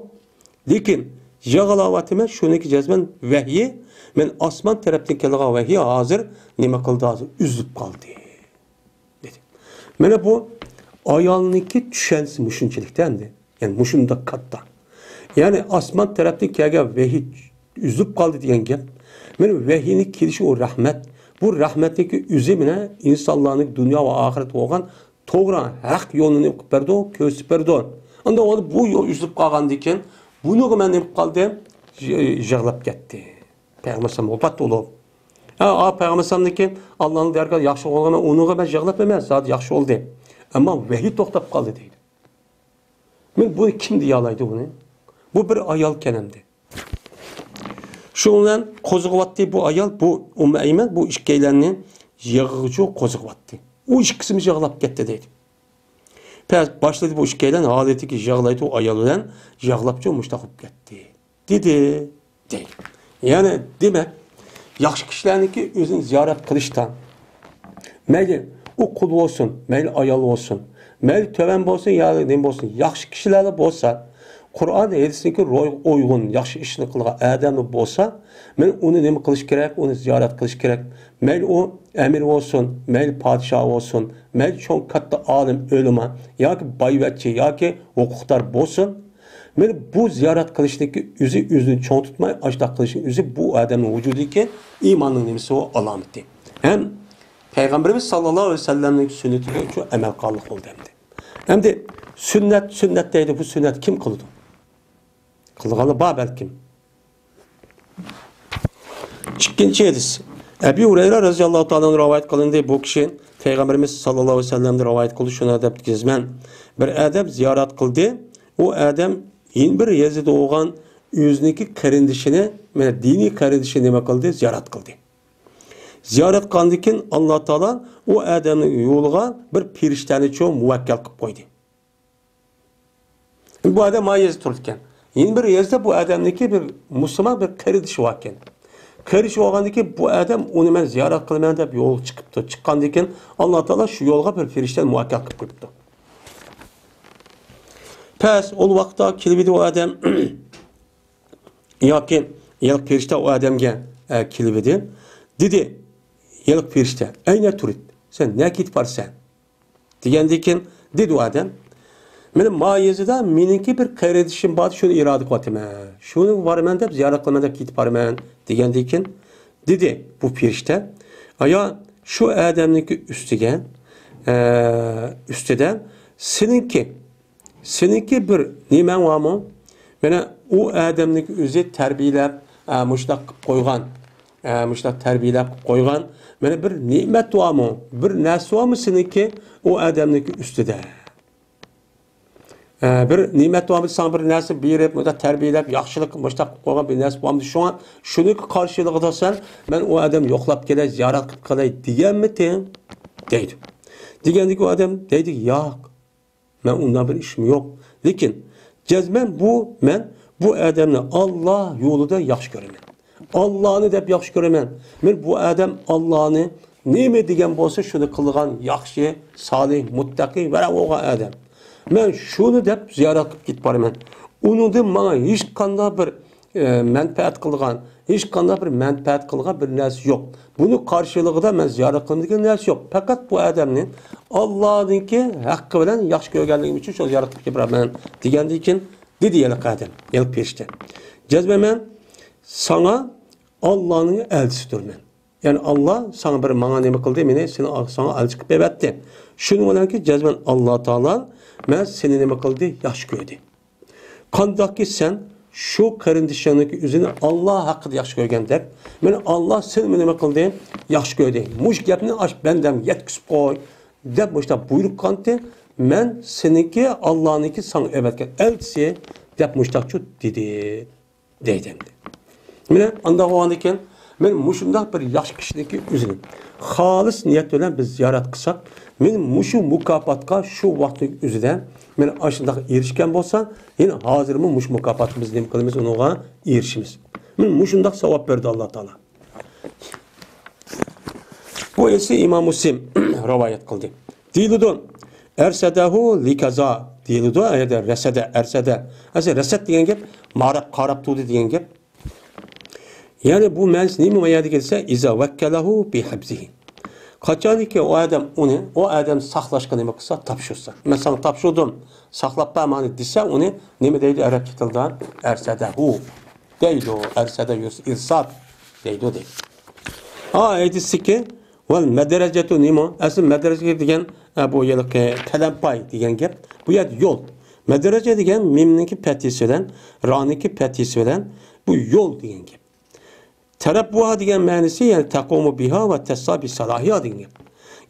لېكىن يىغلاۋاتىمەن، شۇنىڭكى جەزمەن ۋەھىي، مەن ئاسمان تەرەپتىن كېلىدىغان ۋەھىي ھازىر نېمە قىلدى، ھازىر ئۈزۈلۈپ قالدى، دېدى. مانا بۇ ئايالنىڭكى چۈشەنچىسى مۇشۇنچىلىكتە ئەمدى. يەنى مۇشۇنداق كاتتا. يەنى ئاسمان تەرەپتىن كەلگەن ۋەھىي ئۈزۈلۈپ قالدى دېگەن گەپ. مانا ۋەھىينىڭ كېلىشى ئۇ رەھمەت. بۇ رەھمەتنىڭكى ئۆزى مانا ئىنسانلارنىڭ دۇنيا ۋە ئاخىرەت بولغان توغرا ھەق يولىنى نېمە قىلىپ بەردى، كۆرسىتىپ بەردى. ئاندىن ئۇ بۇ يول ئۈزۈلۈپ قالغاندىن كېيىن بۇنىڭغا مەن نېمە قىلىپ قالدىم؟ يىغلاپ كەتتى. پەيغەمبەر ئەلەيھىسسالام ۋاپات بولۇپ. ھە، ئا، پەيغەمبەر ئەلەيھىسسالامدىن كېيىن ئاللانىڭ دەرگاھىدا ياخشى بولغان، ئۇنىڭغا مەن يىغلاپ ئەمەس، زادى ياخشى بولدى. ئەمما ۋەھىي توختاپ قالدى دەيدۇ. مانا بۇنى كىم دېيەلەيدۇ بۇنى؟ بۇ بىر ئايال كەنەمدى. شۇ بىلەن قوزغىۋاتتى بۇ ئايال، بۇ ئۇممۇ ئەيمەن بۇ ئىككىيلەننى يىغغۇچۇ قوزغىۋاتتى. ئۇ ئىككىسىمۇ يىغلاپ كەتتى دەيدۇ. پەس باشلىدى بۇ ئىككىيلەن ھالىتىكى يىغلايدۇ ئايال بىلەن يىغلاپچۇ مۇشۇنداق بولۇپ كەتتى، دېدى، دەيدۇ. يەنى دېمەك، ياخشى كىشىلەرنىڭكى ئۆزىنى زىيارەت قىلىشتا، مەيلى ئۇ قۇل بولسۇن، مەيلى ئايال بولسۇن، مەيلى تۆۋەن بولسۇن يا نېمە بولسۇن، ياخشى كىشىلەر بولسا، قۇرئان ھەدىسنىڭكى روھىغا ئۇيغۇن ياخشى ئىشنى قىلغان ئادەملەر بولسا، مەن ئۇنى نېمە قىلىش كېرەك؟ ئۇنى زىيارەت قىلىش كېرەك. مەيلى ئۇ ئەمىر بولسۇن، مەيلى پادىشاھ بولسۇن، مەيلى چوڭ كاتتا ئالىم، ئۆلىما ياكى بايۋەچچە ياكى ھوقۇقدار بولسۇن، مانا بۇ زىيارەت قىلىشنىڭكى ئۆزى، ئۆزىنى چوڭ تۇتماي، ئاشۇنداق قىلىشنىڭ ئۆزى بۇ ئادەمنىڭ ۋۇجۇدىدىكى ئىماننىڭ نېمىسى ئۇ؟ ئالامىتى. ھەم پەيغەمبىرىمىز ساللاللاھۇ ئەلەيھى ۋەسەللەمنىڭ سۈننىتىگە شۇ ئەمەل قىلغانلىق بولدى ئەمدى. ئەمدى سۈننەت، سۈننەت دەيدۇ، بۇ سۈننەت كىم قىلىدۇ؟ قىلغانلار بار بەلكىم. ئىككىنچى ھەدىس. ئەبى ھۇرەيرە رەزىياللاھۇ تائالا ئەنھۇ رىۋايەت قىلىندى. بۇ كىشى پەيغەمبىرىمىز ساللاللاھۇ ئەلەيھى ۋەسەللەمدىن رىۋايەت قىلدى. شۇنى دەپ كېزىمەن. بىر ئادەم زىيارەت قىلدى. ئۇ ئادەم يەنە بىر يېزىدا بولغان ئۆزىنىڭكى قېرىندىشىنى، مانا دىنىي قېرىندىشىنى نېمە قىلدى؟ زىيارەت قىلدى. زىيارەت قىلغاندىن كېيىن ئاللا تائالا ئۇ ئادەمنىڭ يولىغا بىر پېرىشتەنى چوڭ مۇۋەككەل قىلىپ قويدى. بۇ ئادەم ما يېزىدا تۇرىدىكەن. يەنە بىر يېزىدا بۇ ئادەمنىڭكى بىر مۇسۇلمان بىر قېرىندىشى باركەن. قېرىندىشى بولغاندىن كېيىن بۇ ئادەم ئۇنى مەن زىيارەت قىلىمەن دەپ يولغا چىقىپتۇ. چىققاندىن كېيىن ئاللا تائالا شۇ يولغا بىر پېرىشتەنى مۇۋەككەل قىلىپ قويۇپتۇ. پەس ئۇ ۋاقىتتا كېلىۋىدى ئۇ ئادەم. ياكى ھېلىقى پېرىشتە ئۇ ئادەمگە، ئە، كېلىۋىدى. دېدى، ھېلىقى پېرىشتە، ئەينە تۇرىد، سەن نەگە كېتىپ بارىسەن؟ دېگەندىن كېيىن دېدى ئۇ ئادەم، مېنىڭ ما يېزىدا مېنىڭكى بىر قېرىندىشىم بار، شۇنى ئىرادە قىلىۋاتىمەن. شۇنى بارىمەن دەپ، زىيارەت قىلىمەن دەپ كېتىپ بارىمەن، دېگەندىن كېيىن دېدى بۇ پېرىشتە، ئايا، شۇ ئادەمنىڭكى ئۈستىگە، ئە، ئۈستىدە سېنىڭكى، سېنىڭكى بىر نېمەڭ بارمۇ؟ مانا ئۇ ئادەمنىڭكى ئۆزى تەربىيەلەپ، ئە، مۇشۇنداق قىلىپ قويغان. ئە، مۇشۇنداق تەربىيەلەپ قويغان، مانا، بىر نېمەت بارمۇ، بىر نەرسە بارمۇ سېنىڭكى ئۇ ئادەمنىڭكى ئۈستىدە؟ ئە، بىر نېمەت بارمۇ، ساڭا بىر نەرسە بېرىپ، مۇنداق تەربىيەلەپ، ياخشىلىق، مۇشۇنداق قىلىپ قويغان بىر نەرسە بارمىدى؟ شۇڭا شۇنىڭ قارشىلىقىدا سەن، مەن ئۇ ئادەمنى يوقلاپ كېلەي، زىيارەت قىلىپ قېلەي دېگەنمىدىڭ؟ دەيدۇ. دېگەندىكى ئۇ ئادەم دەيدۇ، ياق. مەن ئۇنداق بىر ئىشىم يوق. لېكىن جەزمەن بۇ، مەن بۇ ئادەمنى ئاللا يولىدا ياخشى كۆرىمەن. ئاللانى دەپ ياخشى كۆرىمەن. مەن بۇ ئادەم ئاللانى نېمە دېگەن بولسا شۇنى قىلىدىغان ياخشى، سالىھ، مۇتتەقى، ۋەرە بولغان ئادەم. مەن شۇنى دەپ زىيارەت قىلىپ كېتىپ بارىمەن. ئۇنىڭدىن ماڭا ھېچقانداق بىر ئە، مەنپەئەت قىلىدىغان، ھېچقانداق بىر مەنپەئەت قىلىدىغان بىر نەرسە يوق. بۇنى قارشىلىقىدا مەن زىيارەت قىلىدىغان نەرسە يوق. پەقەت بۇ ئادەمنى ئاللانىڭكى ھەققى بىلەن ياخشى كۆرگەنلىكىم ئۈچۈن شۇ زىيارەت قىلىپ كېلىپ بېرىمەن دېگەندىن كېيىن دېدى ھېلىقى ئادەم، ھېلىقى پەرىشتە. جەزمەن مەن ساڭا ئاللانىڭ ئەلچىسى تۇرىمەن. يەنى ئاللا ساڭا بىر ماڭا نېمە قىلدى، مېنى سېنى، ساڭا ئەلچى قىلىپ ئەۋەتتى. شۇنىڭ بىلەنكى جەزمەن ئاللا تائالا مەن سېنى نېمە قىلدى، ياخشى كۆردى. قانداقكى سەن شۇ قېرىندىشىڭنىڭكى ئۆزىنى ئاللا ھەققىدە ياخشى كۆرگەندەك، مېنى ئاللا سېنىمۇ نېمە قىلدى؟ ياخشى كۆردى. مۇشۇ گەپنى ئاش بەندەمگە يەتكۈزۈپ قوي، دەپ مۇشۇنداق بۇيرۇق قىلغانتى. مەن سېنىڭكى، ئاللانىڭكى ساڭا ئەۋەتكەن ئەلچىسى، دەپ مۇشۇنداقچۇ دېدى، دەيدۇ ئەمدى. مانا ئانداق بولغاندىكىن، مەن مۇشۇنداق بىر ياخشى كىشىنىڭكى ئۆزىنى خالىس نىيەت بىلەن بىز زىيارەت قىلساق، مەن مۇشۇ مۇكاپاتقا شۇ ۋاقىتنىڭ ئۆزىدە مەن ئاشۇنداق ئېرىشكەن بولسا، يەنە ھازىرمۇ مۇشۇ مۇكاپاتقا بىز نېمە قىلىمىز، ئۇنىڭغا ئېرىشىمىز. مەن مۇشۇنداق ساۋاب بەردى ئاللا تائالا. بۇ ھەدىسنى ئىمام مۇسلىم رىۋايەت قىلدى. دېيىلىدۇ، ئەرسەدەھۇ لىكازا دېيىلىدۇ. ئەگەردە رەسەدە، ئەرسەدە. ئەسلى رەسەد دېگەن گەپ، ماراپ، قاراپ تۇردى دېگەن گەپ. يەنى بۇ مەنىسى نېمە بۇ يەردىكى دېسە، ئىزا ۋەككەلەھۇ بىھىپزىھى. قاچانكى ئۇ ئادەم ئۇنى، ئۇ ئادەم ساقلاشقا نېمە قىلسا، تاپشۇرسا. مەن ساڭا تاپشۇردۇم، ساقلاپ بەر ماڭا دېسە، ئۇنى نېمە دەيدۇ ئەرەبچە تىلدا؟ ئەرسەدەھۇ دەيدۇ. ئەرسەدە يۇس ئىرساد دەيدۇ دەيدۇ. ھە، ئېيتسىكى، ۋەل مەدرەجەتۇ نېمە؟ ئەسلى مەدرەجە دېگەن، ئە، بۇ ھېلىقى پەلەمپەي دېگەن گەپ. بۇ يەردە يول. مەدرەجە دېگەن مىمنىڭكى پەتھىسى بىلەن، رانىڭكى پەتھىسى بىلەن بۇ يول دېگەن گەپ. تەرەببۇھا دېگەن مەنىسى، يەنى تەقۇمۇ بىھا ۋە تەسسا بىسالاھىھا دېگەن گەپ.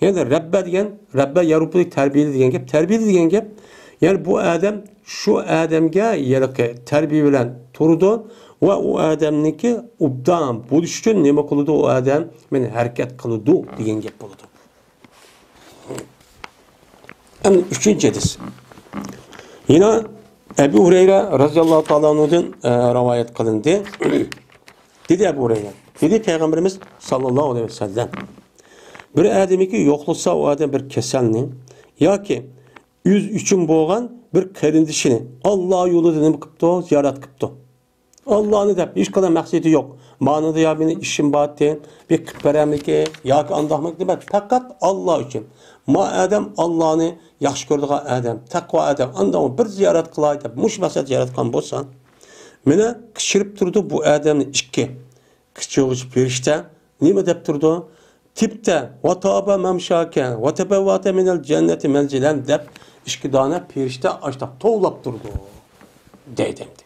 يەنى رەببە دېگەن، رەببە يەرۇببۇ تەربىيىلى دېگەن گەپ، تەربىيىلى دېگەن گەپ. يەنى بۇ ئادەم شۇ ئادەمگە ھېلىقى تەربىيە بىلەن تۇرىدۇ ۋە ئۇ ئادەمنىڭكى ئوبدان بولۇش ئۈچۈن نېمە قىلىدۇ ئۇ ئادەم؟ مانا ھەرىكەت قىلىدۇ دېگەن گەپ بولىدۇ. ئەمدى ئۈچىنچى ھەدىس. يەنە ئەبۇ ھۇرەيرە رەزىياللاھۇ تائالا ئەنھۇدىن، ئە، رىۋايەت قىلىندى. دېدى ئەبۇ ھۇرەيرە، دېدى پەيغەمبىرىمىز ساللاللاھۇ ئەلەيھى ۋەسەللەم، بىر ئادەمكى يوقلىسا ئۇ ئادەم بىر كېسەلنى ياكى ئۆزى ئۈچۈن بولغان بىر قېرىندىشىنى ئاللا يولىدا نېمە قىپتۇ؟ زىيارەت قىپتۇ. ئاللانى دەپ، ھېچقانداق مەقسىتى يوق. مانىدا يا مېنىڭ ئىشىم بارتى، بىر قىلىپ بەرەمىكى ياكى ئانداقمىكى دېمەي، پەقەت ئاللا ئۈچۈن. ما ئادەم ئاللانى ياخشى كۆرىدىغان ئادەم، تەقۋا ئادەم، ئانداق بىر زىيارەت قىلاي دەپ، مۇشۇ مەقسەتتە زىيارەت قىلغان بولسا، مانا قىچقىرىپ تۇرىدۇ بۇ ئادەمنى ئىككى قىچۇغۇچ پېرىشتە. نېمە دەپ تۇرىدۇ؟ تىبتە ۋە تابە مەمشاكە ۋە تەبەۋۋەتە مىنەل جەننەتى مەنزىلەن دەپ ئىككى دانە پېرىشتە ئاشتاق توۋلاپ تۇرىدۇ، دەيدۇ ئەمدى.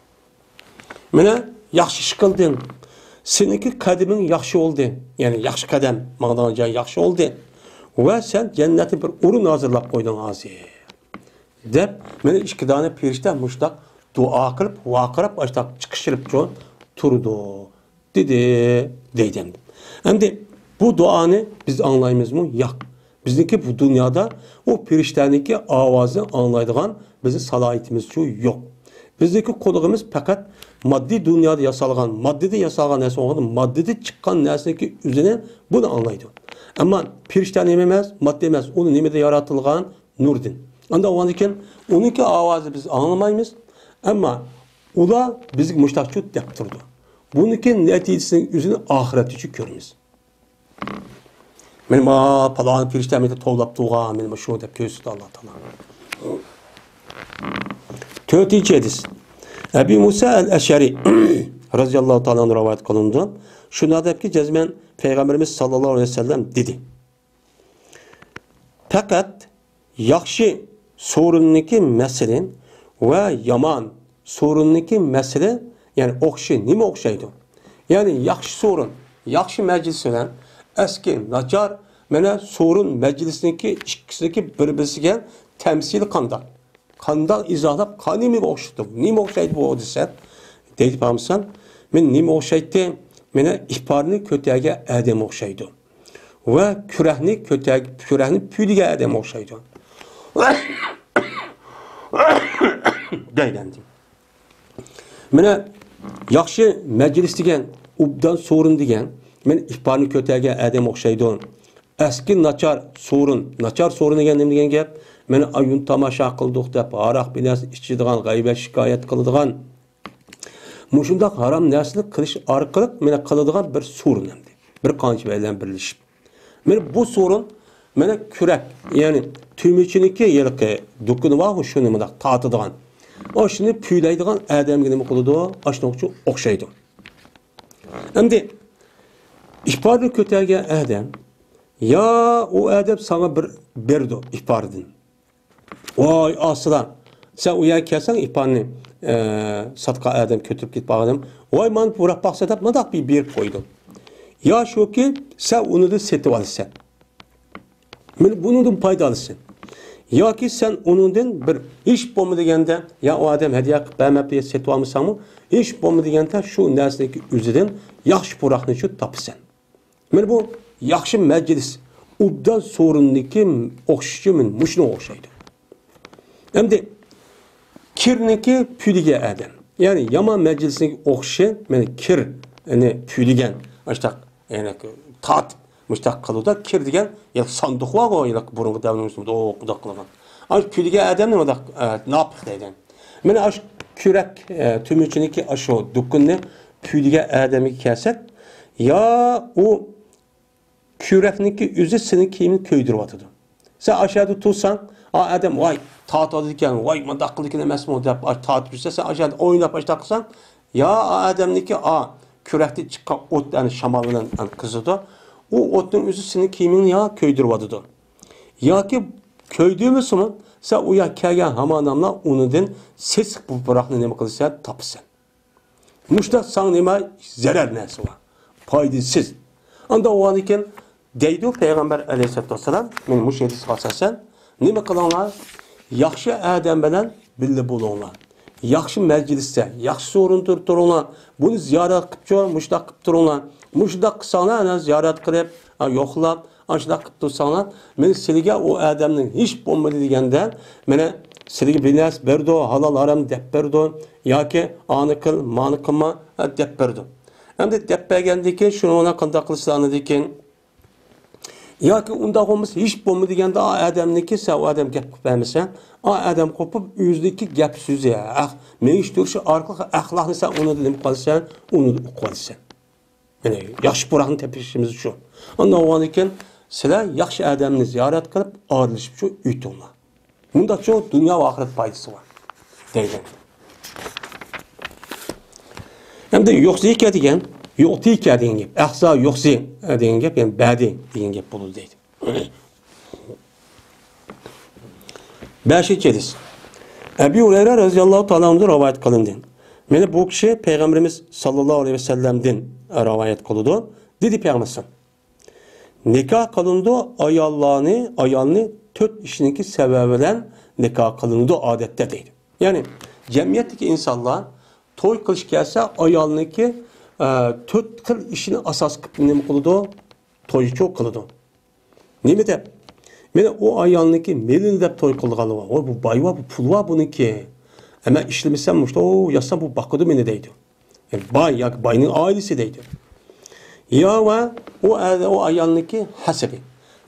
مانا ياخشى ئىش قىلدىڭ. سېنىڭكى قەدىمىڭ ياخشى بولدى. يەنى ياخشى قەدەم، ماڭىدىغان جاي ياخشى بولدى. ۋە سەن جەننەتتە بىر ئورۇن ھازىرلاپ قويدۇڭ ھازىر، دەپ، مانا ئىككى دانە پېرىشتە مۇشتاق دۇئا قىلىپ، ۋارقىراپ، ئاشتاق چىقىشىرىپچۇ تۇرىدۇ، دېدى، دەيدۇ ئەمدى. ئەمدى بۇ دۇئانى بىز ئاڭلايمىزمۇ؟ ياق. بىزنىڭكى بۇ دۇنيادا ئۇ پېرىشتەنىڭكى ئاۋازىنى ئاڭلايدىغان بىزنىڭ سالاھىيىتىمىزچۇ يوق. بىزنىڭكى قۇلىقىمىز پەقەت ماددىي دۇنيادا ياسالغان، ماددىدا ياسالغان نەرسە بولغاندا، ماددىدا چىققان نەرسىنىڭكى ئۆزىنى بۇنى ئاڭلايدۇ. ئەمما پېرىشتە نېمە ئەمەس، ماددا ئەمەس، ئۇنى نېمىدە ياراتىلغان؟ نۇردىن. ئانداق بولغاندىكىن ئۇنىڭكى ئاۋازى بىز ئاڭلىمايمىز. ئەمما ئۇلار بىزگە مۇشتاقچۇ دەپ تۇرىدۇ. بۇنىڭكى نەتىجىسىنىڭ ئۆزىنى ئاخىرەتتىچۇ كۆرىمىز. مانا ما پالان پېرىشتە مېنى توۋلاپ تۇرغان، مانا شۇ دەپ كۆرسىتىدۇ ئاللا تائالا. تۆتىنچى ھەدىس. ئەبى مۇسا ئەل ئەشئەرى رەزىياللاھۇ تائالا ئەنھۇ رىۋايەت قىلىنىدۇ. شۇنداق دەپكى، جەزمەن پەيغەمبىرىمىز ساللاللاھۇ ئەلەيھى ۋەسەللەم دېدى. پەقەت ياخشى سورۇننىڭكى مەسىلى ۋە يامان سورۇننىڭكى مەسىلى، يەنى ئوخشى، نېمە ئوخشايدۇ؟ يەنى ياخشى سورۇن، ياخشى مەجلىس بىلەن ئەسكى ناچار، مانا سورۇن مەجلىسنىڭكى ئىككىسىنىڭكى بىر-بىرسىگە تەمسىلى قانداق؟ قانداق ئىزاھلاپ، قا-، نېمىگە ئوخشىتىپ، نېمە ئوخشايدۇ بۇ دېسە، دەيدۇ پەيغەمبەر، مېنى نېمە ئوخشايتتى؟ مېنى ئىپارنى كۆتەرگەن ئادەم ئوخشايدۇ. ۋە كۈرەكنى كۆتەر-، كۈرەكنى پۈيلىگەن ئادەم ئوخشايدۇ. دەيدۇ ئەمدى. مانا ياخشى مەجلىس دېگەن، ئوبدان سورۇن دېگەن، مانا ئىپارنى كۆتەرگەن ئادەم ئوخشايدۇ. ئەسكى ناچار سورۇن، ناچار سورۇن دېگەن نېمە دېگەن گەپ؟ مانا ئويۇن تاماشا قىلدۇق دەپ، ھاراق بىر نەرسە ئىچىدىغان، غەيۋەت شىكايەت قىلىدىغان، مۇشۇنداق ھارام نەرسىنى قىلىش ئارقىلىق مانا قىلىدىغان بىر سورۇن ئەمدى. بىر قانچە بىلەن بىرلىشىپ. مانا بۇ سورۇن، مانا كۈرەك، يەنى تۈمۈچىنىڭكى ھېلىقى دۇكىنى بارغۇ، شۇنى مۇنداق تارتىدىغان. ئاشۇنى پۈيلەيدىغان ئادەمگە نېمە قىلىدۇ؟ ئاشۇنىڭغا ئوخشايدۇ. ئەمدى ئىپارنى كۆتەرگەن ئادەم، يا ئۇ ئادەم ساڭا بىر بېرىدۇ ئىپاردىن. ۋاي ئاسىلا، سەن ئۇ يەرگە كەلسەڭ، ئىپاننى، ئە، ساتقان ئادەم كۆتۈرۈپ كېتىپ بارغان ئادەم، ۋاي مانا پۇراپ باقسا دەپ مۇنداق بىر بېرىپ قويىدۇ. يا شۇكى، سەن ئۇنىدىن سېتىپ ئالىسەن. مانا بۇنىڭدىن پايدا ئالىسەن. ياكى سەن ئۇنىڭدىن بىر ھېچ بولما دېگەندە، يا ئۇ ئادەم ھەدىيە قىلىپ بەرمەپتۇ، يا سېتىۋالمىساڭمۇ، ھېچ بولما دېگەندە شۇ نەرسىنىڭكى ئۆزىدىن ياخشى پۇراقنى شۇ تاپىسەن. مانا بۇ ياخشى مەجلىس، ئوبدان سورۇندىكى ئوخشىشى مانا مۇشۇنىڭغا ئوخشايدۇ. ئەمدى كىرنىڭكى پۈيلىگەن ئادەم. يەنى يامان مەجلىسنىڭ ئوخشىشى، مانا كىرنى پۈيلىگەن، ئاشتاق، يەنى تارتىپ، مۇشتاق قىلىدۇ. كىر دېگەن، يەنى ساندۇق بارغۇ، يەنى بۇرۇنقى دەۋرنىڭ ئۆزىدە مۇنداق قىلغان. ئاشۇ پۈيلىگەن ئادەمنى مۇنداق، ئە، ناپىق دەيدۇ. مانا ئاشۇ كۈرەك، ئە، تۈمۈچىنىڭكى ئاشۇ دۇكىنىنى پۈيلىگەن ئادەمگە كەلسەك، يا ئۇ كۈرەكنىڭكى ئۆزى سېنىڭ كىيىمىڭنى كۆيدۈرۈۋاتىدۇ. سەن ئاشۇ يەردە تۇرساڭ، ئا ئادەم، ۋاي، تارتىۋاتىدىكەن، ۋاي، مۇنداق قىلىدىكەن ئەمەسمۇ دەپ، ئا، تارتىپ يۈرسە، سەن ئاشۇ يەردە ئويناپ ئاشۇنداق قىلساڭ، يا ئا ئادەمنىڭكى، ئا، كۈرەكتىن چىققان ئوت، يەنى شامال بىلەن، يەنى قىزىدۇ. ئۇ ئوتنىڭ ئۆزى سېنىڭ كىيىمىڭنى يا كۆيدۈرۈۋاتىدۇ. ياكى كۆيدۈرمىسىمۇ، سەن ئۇ يەرگە كەلگەن ھامانلا ئۇنىڭدىن سېسىق بۇ پۇراقنى نېمە قىلىسەن، تاپىسەن. مۇشۇنداق ساڭا نېمە زەرەر نەرسە بار؟ پايدىسىز. ئانداق بولغاندىكىن دەيدۇ پەيغەمبەر ئەلەيھىسسالاتۇ ۋەسسالام، مانا مۇشۇ ھەدىسكە ئاساسەن، نېمە قىلىڭلار؟ ياخشى ئادەم بىلەن بىللە بولۇڭلار. ياخشى مەجلىستە، ياخشى سورۇندا تۇرۇڭلار. بۇنى زىيارەت قىلىپچۇ، مۇشۇنداق قىلىپ تۇرۇڭلار. مۇشۇنداق قىلساڭلار، ئەنە زىيارەت قىلىپ، ھە، يوقلاپ، ئاشۇنداق قىلىپ تۇرساڭلار، مانا سىلىگە ئۇ ئادەمنىڭ ھېچ بولمىدى دېگەندە، مانا سىلىگە بىر نەرسە بېرىدۇ، ھالال ھارام دەپ بېرىدۇ، ياكى ئانى قىل، مانى قىلما، ھە، دەپ بېرىدۇ. ئەمدى دەپ بەرگەندىن كېيىن شۇنى مانا قانداق قىلىسىلەر ئاندىن كېيىن؟ ياكى ئۇنداق بولمىسا، ھېچ بولمىدى دېگەندە، ئا ئادەمنىڭكى، سەن ئۇ ئادەم گەپ قىلىپ بەرمىسەڭ، ئا ئادەم قوپۇپ، ئۆزىنىڭكى گەپ سۆزى، ئەخ، مېڭىشتۈرۈشى ئارقىلىق ئەخلاقنى سەن ئۇنىڭدىن نېمە قىلىسەن، ئۇنىڭدىن ئۇقۇۋالىسەن. يەنى ياخشى پۇراقنى تېپىشىمىز شۇ. ئاندىن بولغاندىن كېيىن سىلەر ياخشى ئادەمنى زىيارەت قىلىپ، ئارىلىشىپ شۇ ئۆتۈڭلار. مۇنداقچۇ دۇنيا ۋە ئاخىرەت پايدىسى بار دەيدۇ. ئەمدى يوقسىكە دېگەن، يوقتىكە دېگەن گەپ، ئەخزا يوقسى دېگەن گەپ، يەنى بەدى دېگەن گەپ بولىدۇ دەيدۇ. بەشىنچى ھەدىس. ئەبۇ ھۇرەيرە رەزىياللاھۇ تائالا ئەنھۇدىن رىۋايەت قىلىندى. مانا بۇ كىشى پەيغەمبىرىمىز ساللاللاھۇ ئەلەيھى ۋەسەللەمدىن رىۋايەت قىلىدۇ. دېدى پەيغەمبەر، نىكاھ قىلىنىدۇ ئاياللارنى، ئايالنى تۆت ئىشنىڭكى سەۋەبى بىلەن نىكاھ قىلىنىدۇ ئادەتتە دەيدۇ. يەنى جەمئىيەتتىكى ئىنسانلار توي قىلىش كەلسە ئايالنىڭكى، ئە، تۆت خىل ئىشىنى ئاساس قىلىپ نېمە قىلىدۇ؟ تويچۇ قىلىدۇ. نېمە دەپ؟ مانا ئۇ ئايالنىڭكى مېلىنى دەپ توي قىلىدىغانلار بار. ۋاي، بۇ باي بار، بۇ پۇل بار بۇنىڭكى. ئەمما ئىشلىمىسەم، مۇشۇ ياتسام بۇ باقىدۇ مېنى دەيدۇ. يەنى باي ياكى باينىڭ ئائىلىسى دەيدۇ. يا ۋە ئۇ ئە-، ئۇ ئايالنىڭكى ھەسىبى.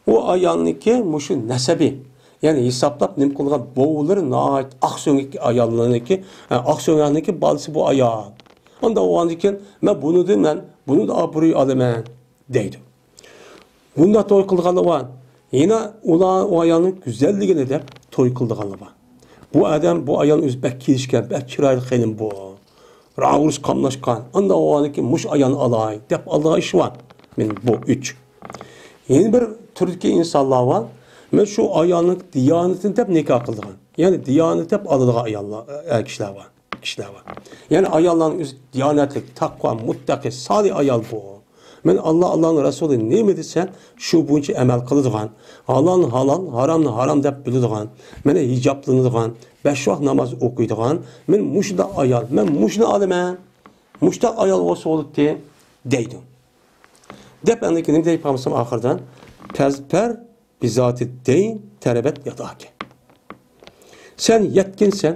ئۇ ئايالنىڭكى مۇشۇ نەسەبى. يەنى ھېسابلاپ نېمە قىلغان بوۋىلىرى ناھايىتى ئاقسۆڭەك ئاياللارنىڭكى، ئە، ئاقسۆڭەكنىڭكى بالىسى بۇ ئايال. ئانداق بولغاندىن كېيىن مەن بۇنىڭدىن مەن بۇنىڭدىن ئابرۇي ئالىمەن دەيدۇ. بۇنداق توي قىلىدىغانلار بار. يەنە ئۇلار ئۇ ئايالنىڭ گۈزەللىكىنى دەپ توي قىلىدىغانلار بار. بۇ ئادەم، بۇ ئايال ئۆزى بەك كېلىشكەن، بەك چىرايلىق خېنىم بۇ. راۋۇرۇس قاملاشقان. ئانداق بولغاندىن كېيىن مۇشۇ ئايالنى ئالاي دەپ ئالىدىغان ئىش بار. مانا بۇ ئۈچ. يەنە بىر تۈردىكى ئىنسانلار بار. مەن شۇ ئايالنىڭ دىيانىتىنى دەپ نىكاھ قىلىدىغان. يەنى دىيانەت دەپ ئالىدىغان ئاياللار، ئەر كىشىلەر بار. كىشىلەر بار. يەنى ئاياللارنىڭ ئۆزى دىيانەتلىك، تەقۋا، مۇتتەقى، سالىھ ئايال بۇ. مەن ئاللا، ئاللانىڭ رەسۇلى نېمە دېسە، شۇ بويىچە ئەمەل قىلىدىغان، ھالالنى ھالال، ھارامنى ھارام دەپ بىلىدىغان، مانا ھىجابلىنىدىغان، بەش ۋاق ناماز ئوقۇيدىغان، مەن مۇشۇنداق ئايال، مەن مۇشۇنى ئالىمەن، مۇشۇنداق ئايال بولسا بولاتتى دەيدۇ. دەپ ئاندىن كېيىن نېمە دەيدۇ پەيغەمبەر ئاخىرىدا؟ پەزپەر بىزاتى دەين تەربەت ياداكى. سەن يەتكىنسەن،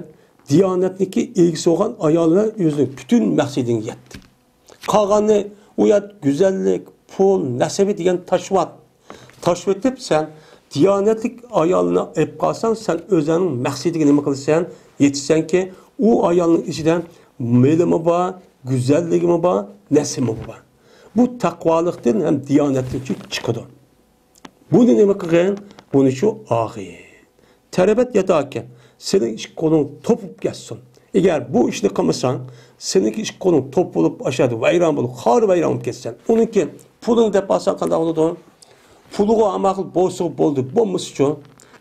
دىيانەتنىڭكى ئىگىسى بولغان ئايال بىلەن ئۆزىنىڭ پۈتۈن مەقسىتىڭگە يەتتى. قالغاننى ئۇ يەر گۈزەللىك، پۇل، نەسىبى دېگەن تاشۋات. تاشلىۋېتىپ سەن دىيانەتلىك ئايالنى ئېلىپ قالساڭ، سەن ئۆزۈڭنىڭ مەقسىتىگە نېمە قىلىسەن؟ يېتىسەنكى، ئۇ ئايالنىڭ ئىچىدە مېلىمۇ بار، گۈزەللىكىمۇ بار، نەسىبىمۇ بار. بۇ تەقۋالىقتىن ھەم دىيانەتتىن چىقىدۇ. بۇنى نېمە قىلغىن؟ بۇنى شۇ ئاغىن. تەربەت ياداكى، سېنىڭ ئىككى قولۇڭ توپۇپ كەتسۇن. ئەگەر بۇ ئىشنى قىلمىساڭ، سېنىڭكى ئىككى قولۇڭ توپ بولۇپ، ئاشۇ يەردە ۋەيران بولۇپ، خار ۋەيران بولۇپ كەتسەن. ئۇنىڭ كېيىن پۇلۇڭ دەپ ئالساڭ قانداق بولىدۇ؟ پۇلىغا ئاماقىل بولسىغۇ بولدى، بولمىسىچۇ؟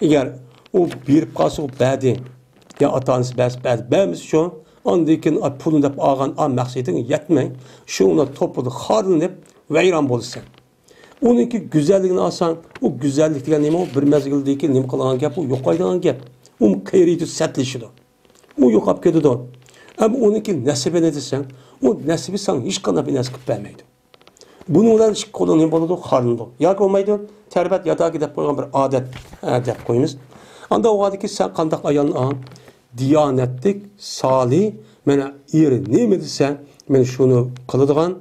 ئەگەر ئۇ بېرىپ قالسىغۇ بەردى، يا ئاتا-ئانىسى بەرسە بەردى، بەرمىسىچۇ؟ ئاندىن كېيىن، ئا، پۇلنى دەپ ئالغان ئا مەقسىتىڭگە يەتمەي، شۇ ئۇنى توپىدا خارلىنىپ ۋەيران بولىسەن. ئۇنىڭكى گۈزەللىكىنى ئالساڭ، ئۇ گۈزەللىك دېگەن نېمە؟ ئۇ بىر مەزگىلدىكى نېمە قىلغان گەپ؟ ئۇ يوقايدىغان گەپ. ئۇ قېرىيدۇ، سەتلىشىدۇ. ئۇ يوقاپ كېتىدۇ. ئەمما ئۇنىڭكى نەسىبىنى دېسەڭ، ئۇ نەسىبى ساڭا ھېچقانداق بىر نەرسە قىلىپ بەرمەيدۇ. بۇنىڭ بىلەن ئىككى قولۇڭ نېمە بولىدۇ؟ خارلىنىدۇ. ياكى بولمايدۇ، تەربەت ياداكى دەپ قويغان بىر ئادەت، ئە، دەپ قويىمىز. ئاندا ئۇ ۋاقىتتىكى سەن قانداق ئايالنى ئال؟ دىيانەتلىك، سالىھ، مانا ئېرى نېمە دېسە، مانا شۇنى قىلىدىغان،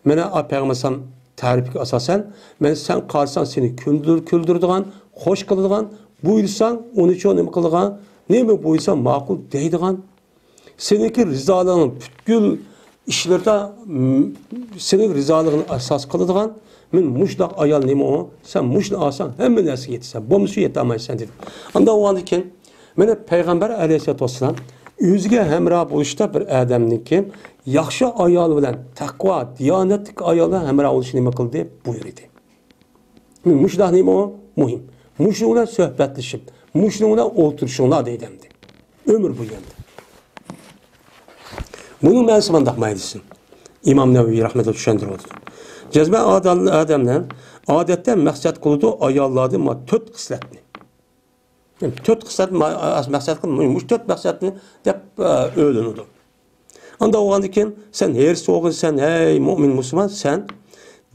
مانا پەيغەمبەر ئەلەيھىسسالام تەرىپىگە ئاساسەن، مانا سەن قارىساڭ سېنى كۈلدۈر-، كۈلدۈرىدىغان، خوش قىلىدىغان، بۇيرۇساڭ ئۇنىچۇ نېمە قىلىدىغان، نېمە بۇيرۇسا ماقۇل دەيدىغان. سېنىڭكى رىزالىقىڭ پۈتكۈل ئىشلىرىدا، م، سېنىڭ رىزالىقىڭنى ئاساس قىلىدىغان، مەن مۇشۇنداق ئايال نېمە ئۇ؟ سەن مۇشۇنى ئالساڭ ھەممە نەرسىگە يېتىسەن، بولمىسا يېتەلمەيسەن دېدى. ئاندا بولغاندىن كېيىن مانا پەيغەمبەر ئەلەيھىسسالاتۇ ۋەسسالام ئۆزىگە ھەمراھ بولۇشتا بىر ئادەمنىڭكى ياخشى ئايال بىلەن، تەقۋا، دىيانەتلىك ئايال بىلەن ھەمراھ بولۇشنى نېمە قىلدى؟ بۇيرۇدى. مۇشۇنداق نېمە ئۇ؟ مۇھىم. مۇشۇنىڭ بىلەن سۆھبەتلىشىپ، مۇشۇنىڭ بىلەن ئولتۇرۇشۇڭلار دەيدۇ ئەمدى. ئۆمۈر بويى ئەمدى. بۇنىڭ مەنىسى مانداق مايدىسى. ئىمام نەۋەۋىي رەھمەتۇللا چۈشەندۈرۈۋاتىدۇ. جەزمەن ئادەم، ئادەملەر ئادەتتە مەقسەت قىلىدۇ ئاياللاردىن ما تۆت خىسلەتنى. تۆت خىسلەت ما-، مەقسەت قىلىدۇ، مۇشۇ تۆت مەقسەتنى دەپ، ئە، ئۆيلىنىدۇ. ئاندا بولغاندىن كېيىن سەن ھېرىس بولغىنسەن، ھەي مۇئمىن مۇسۇلمان، سەن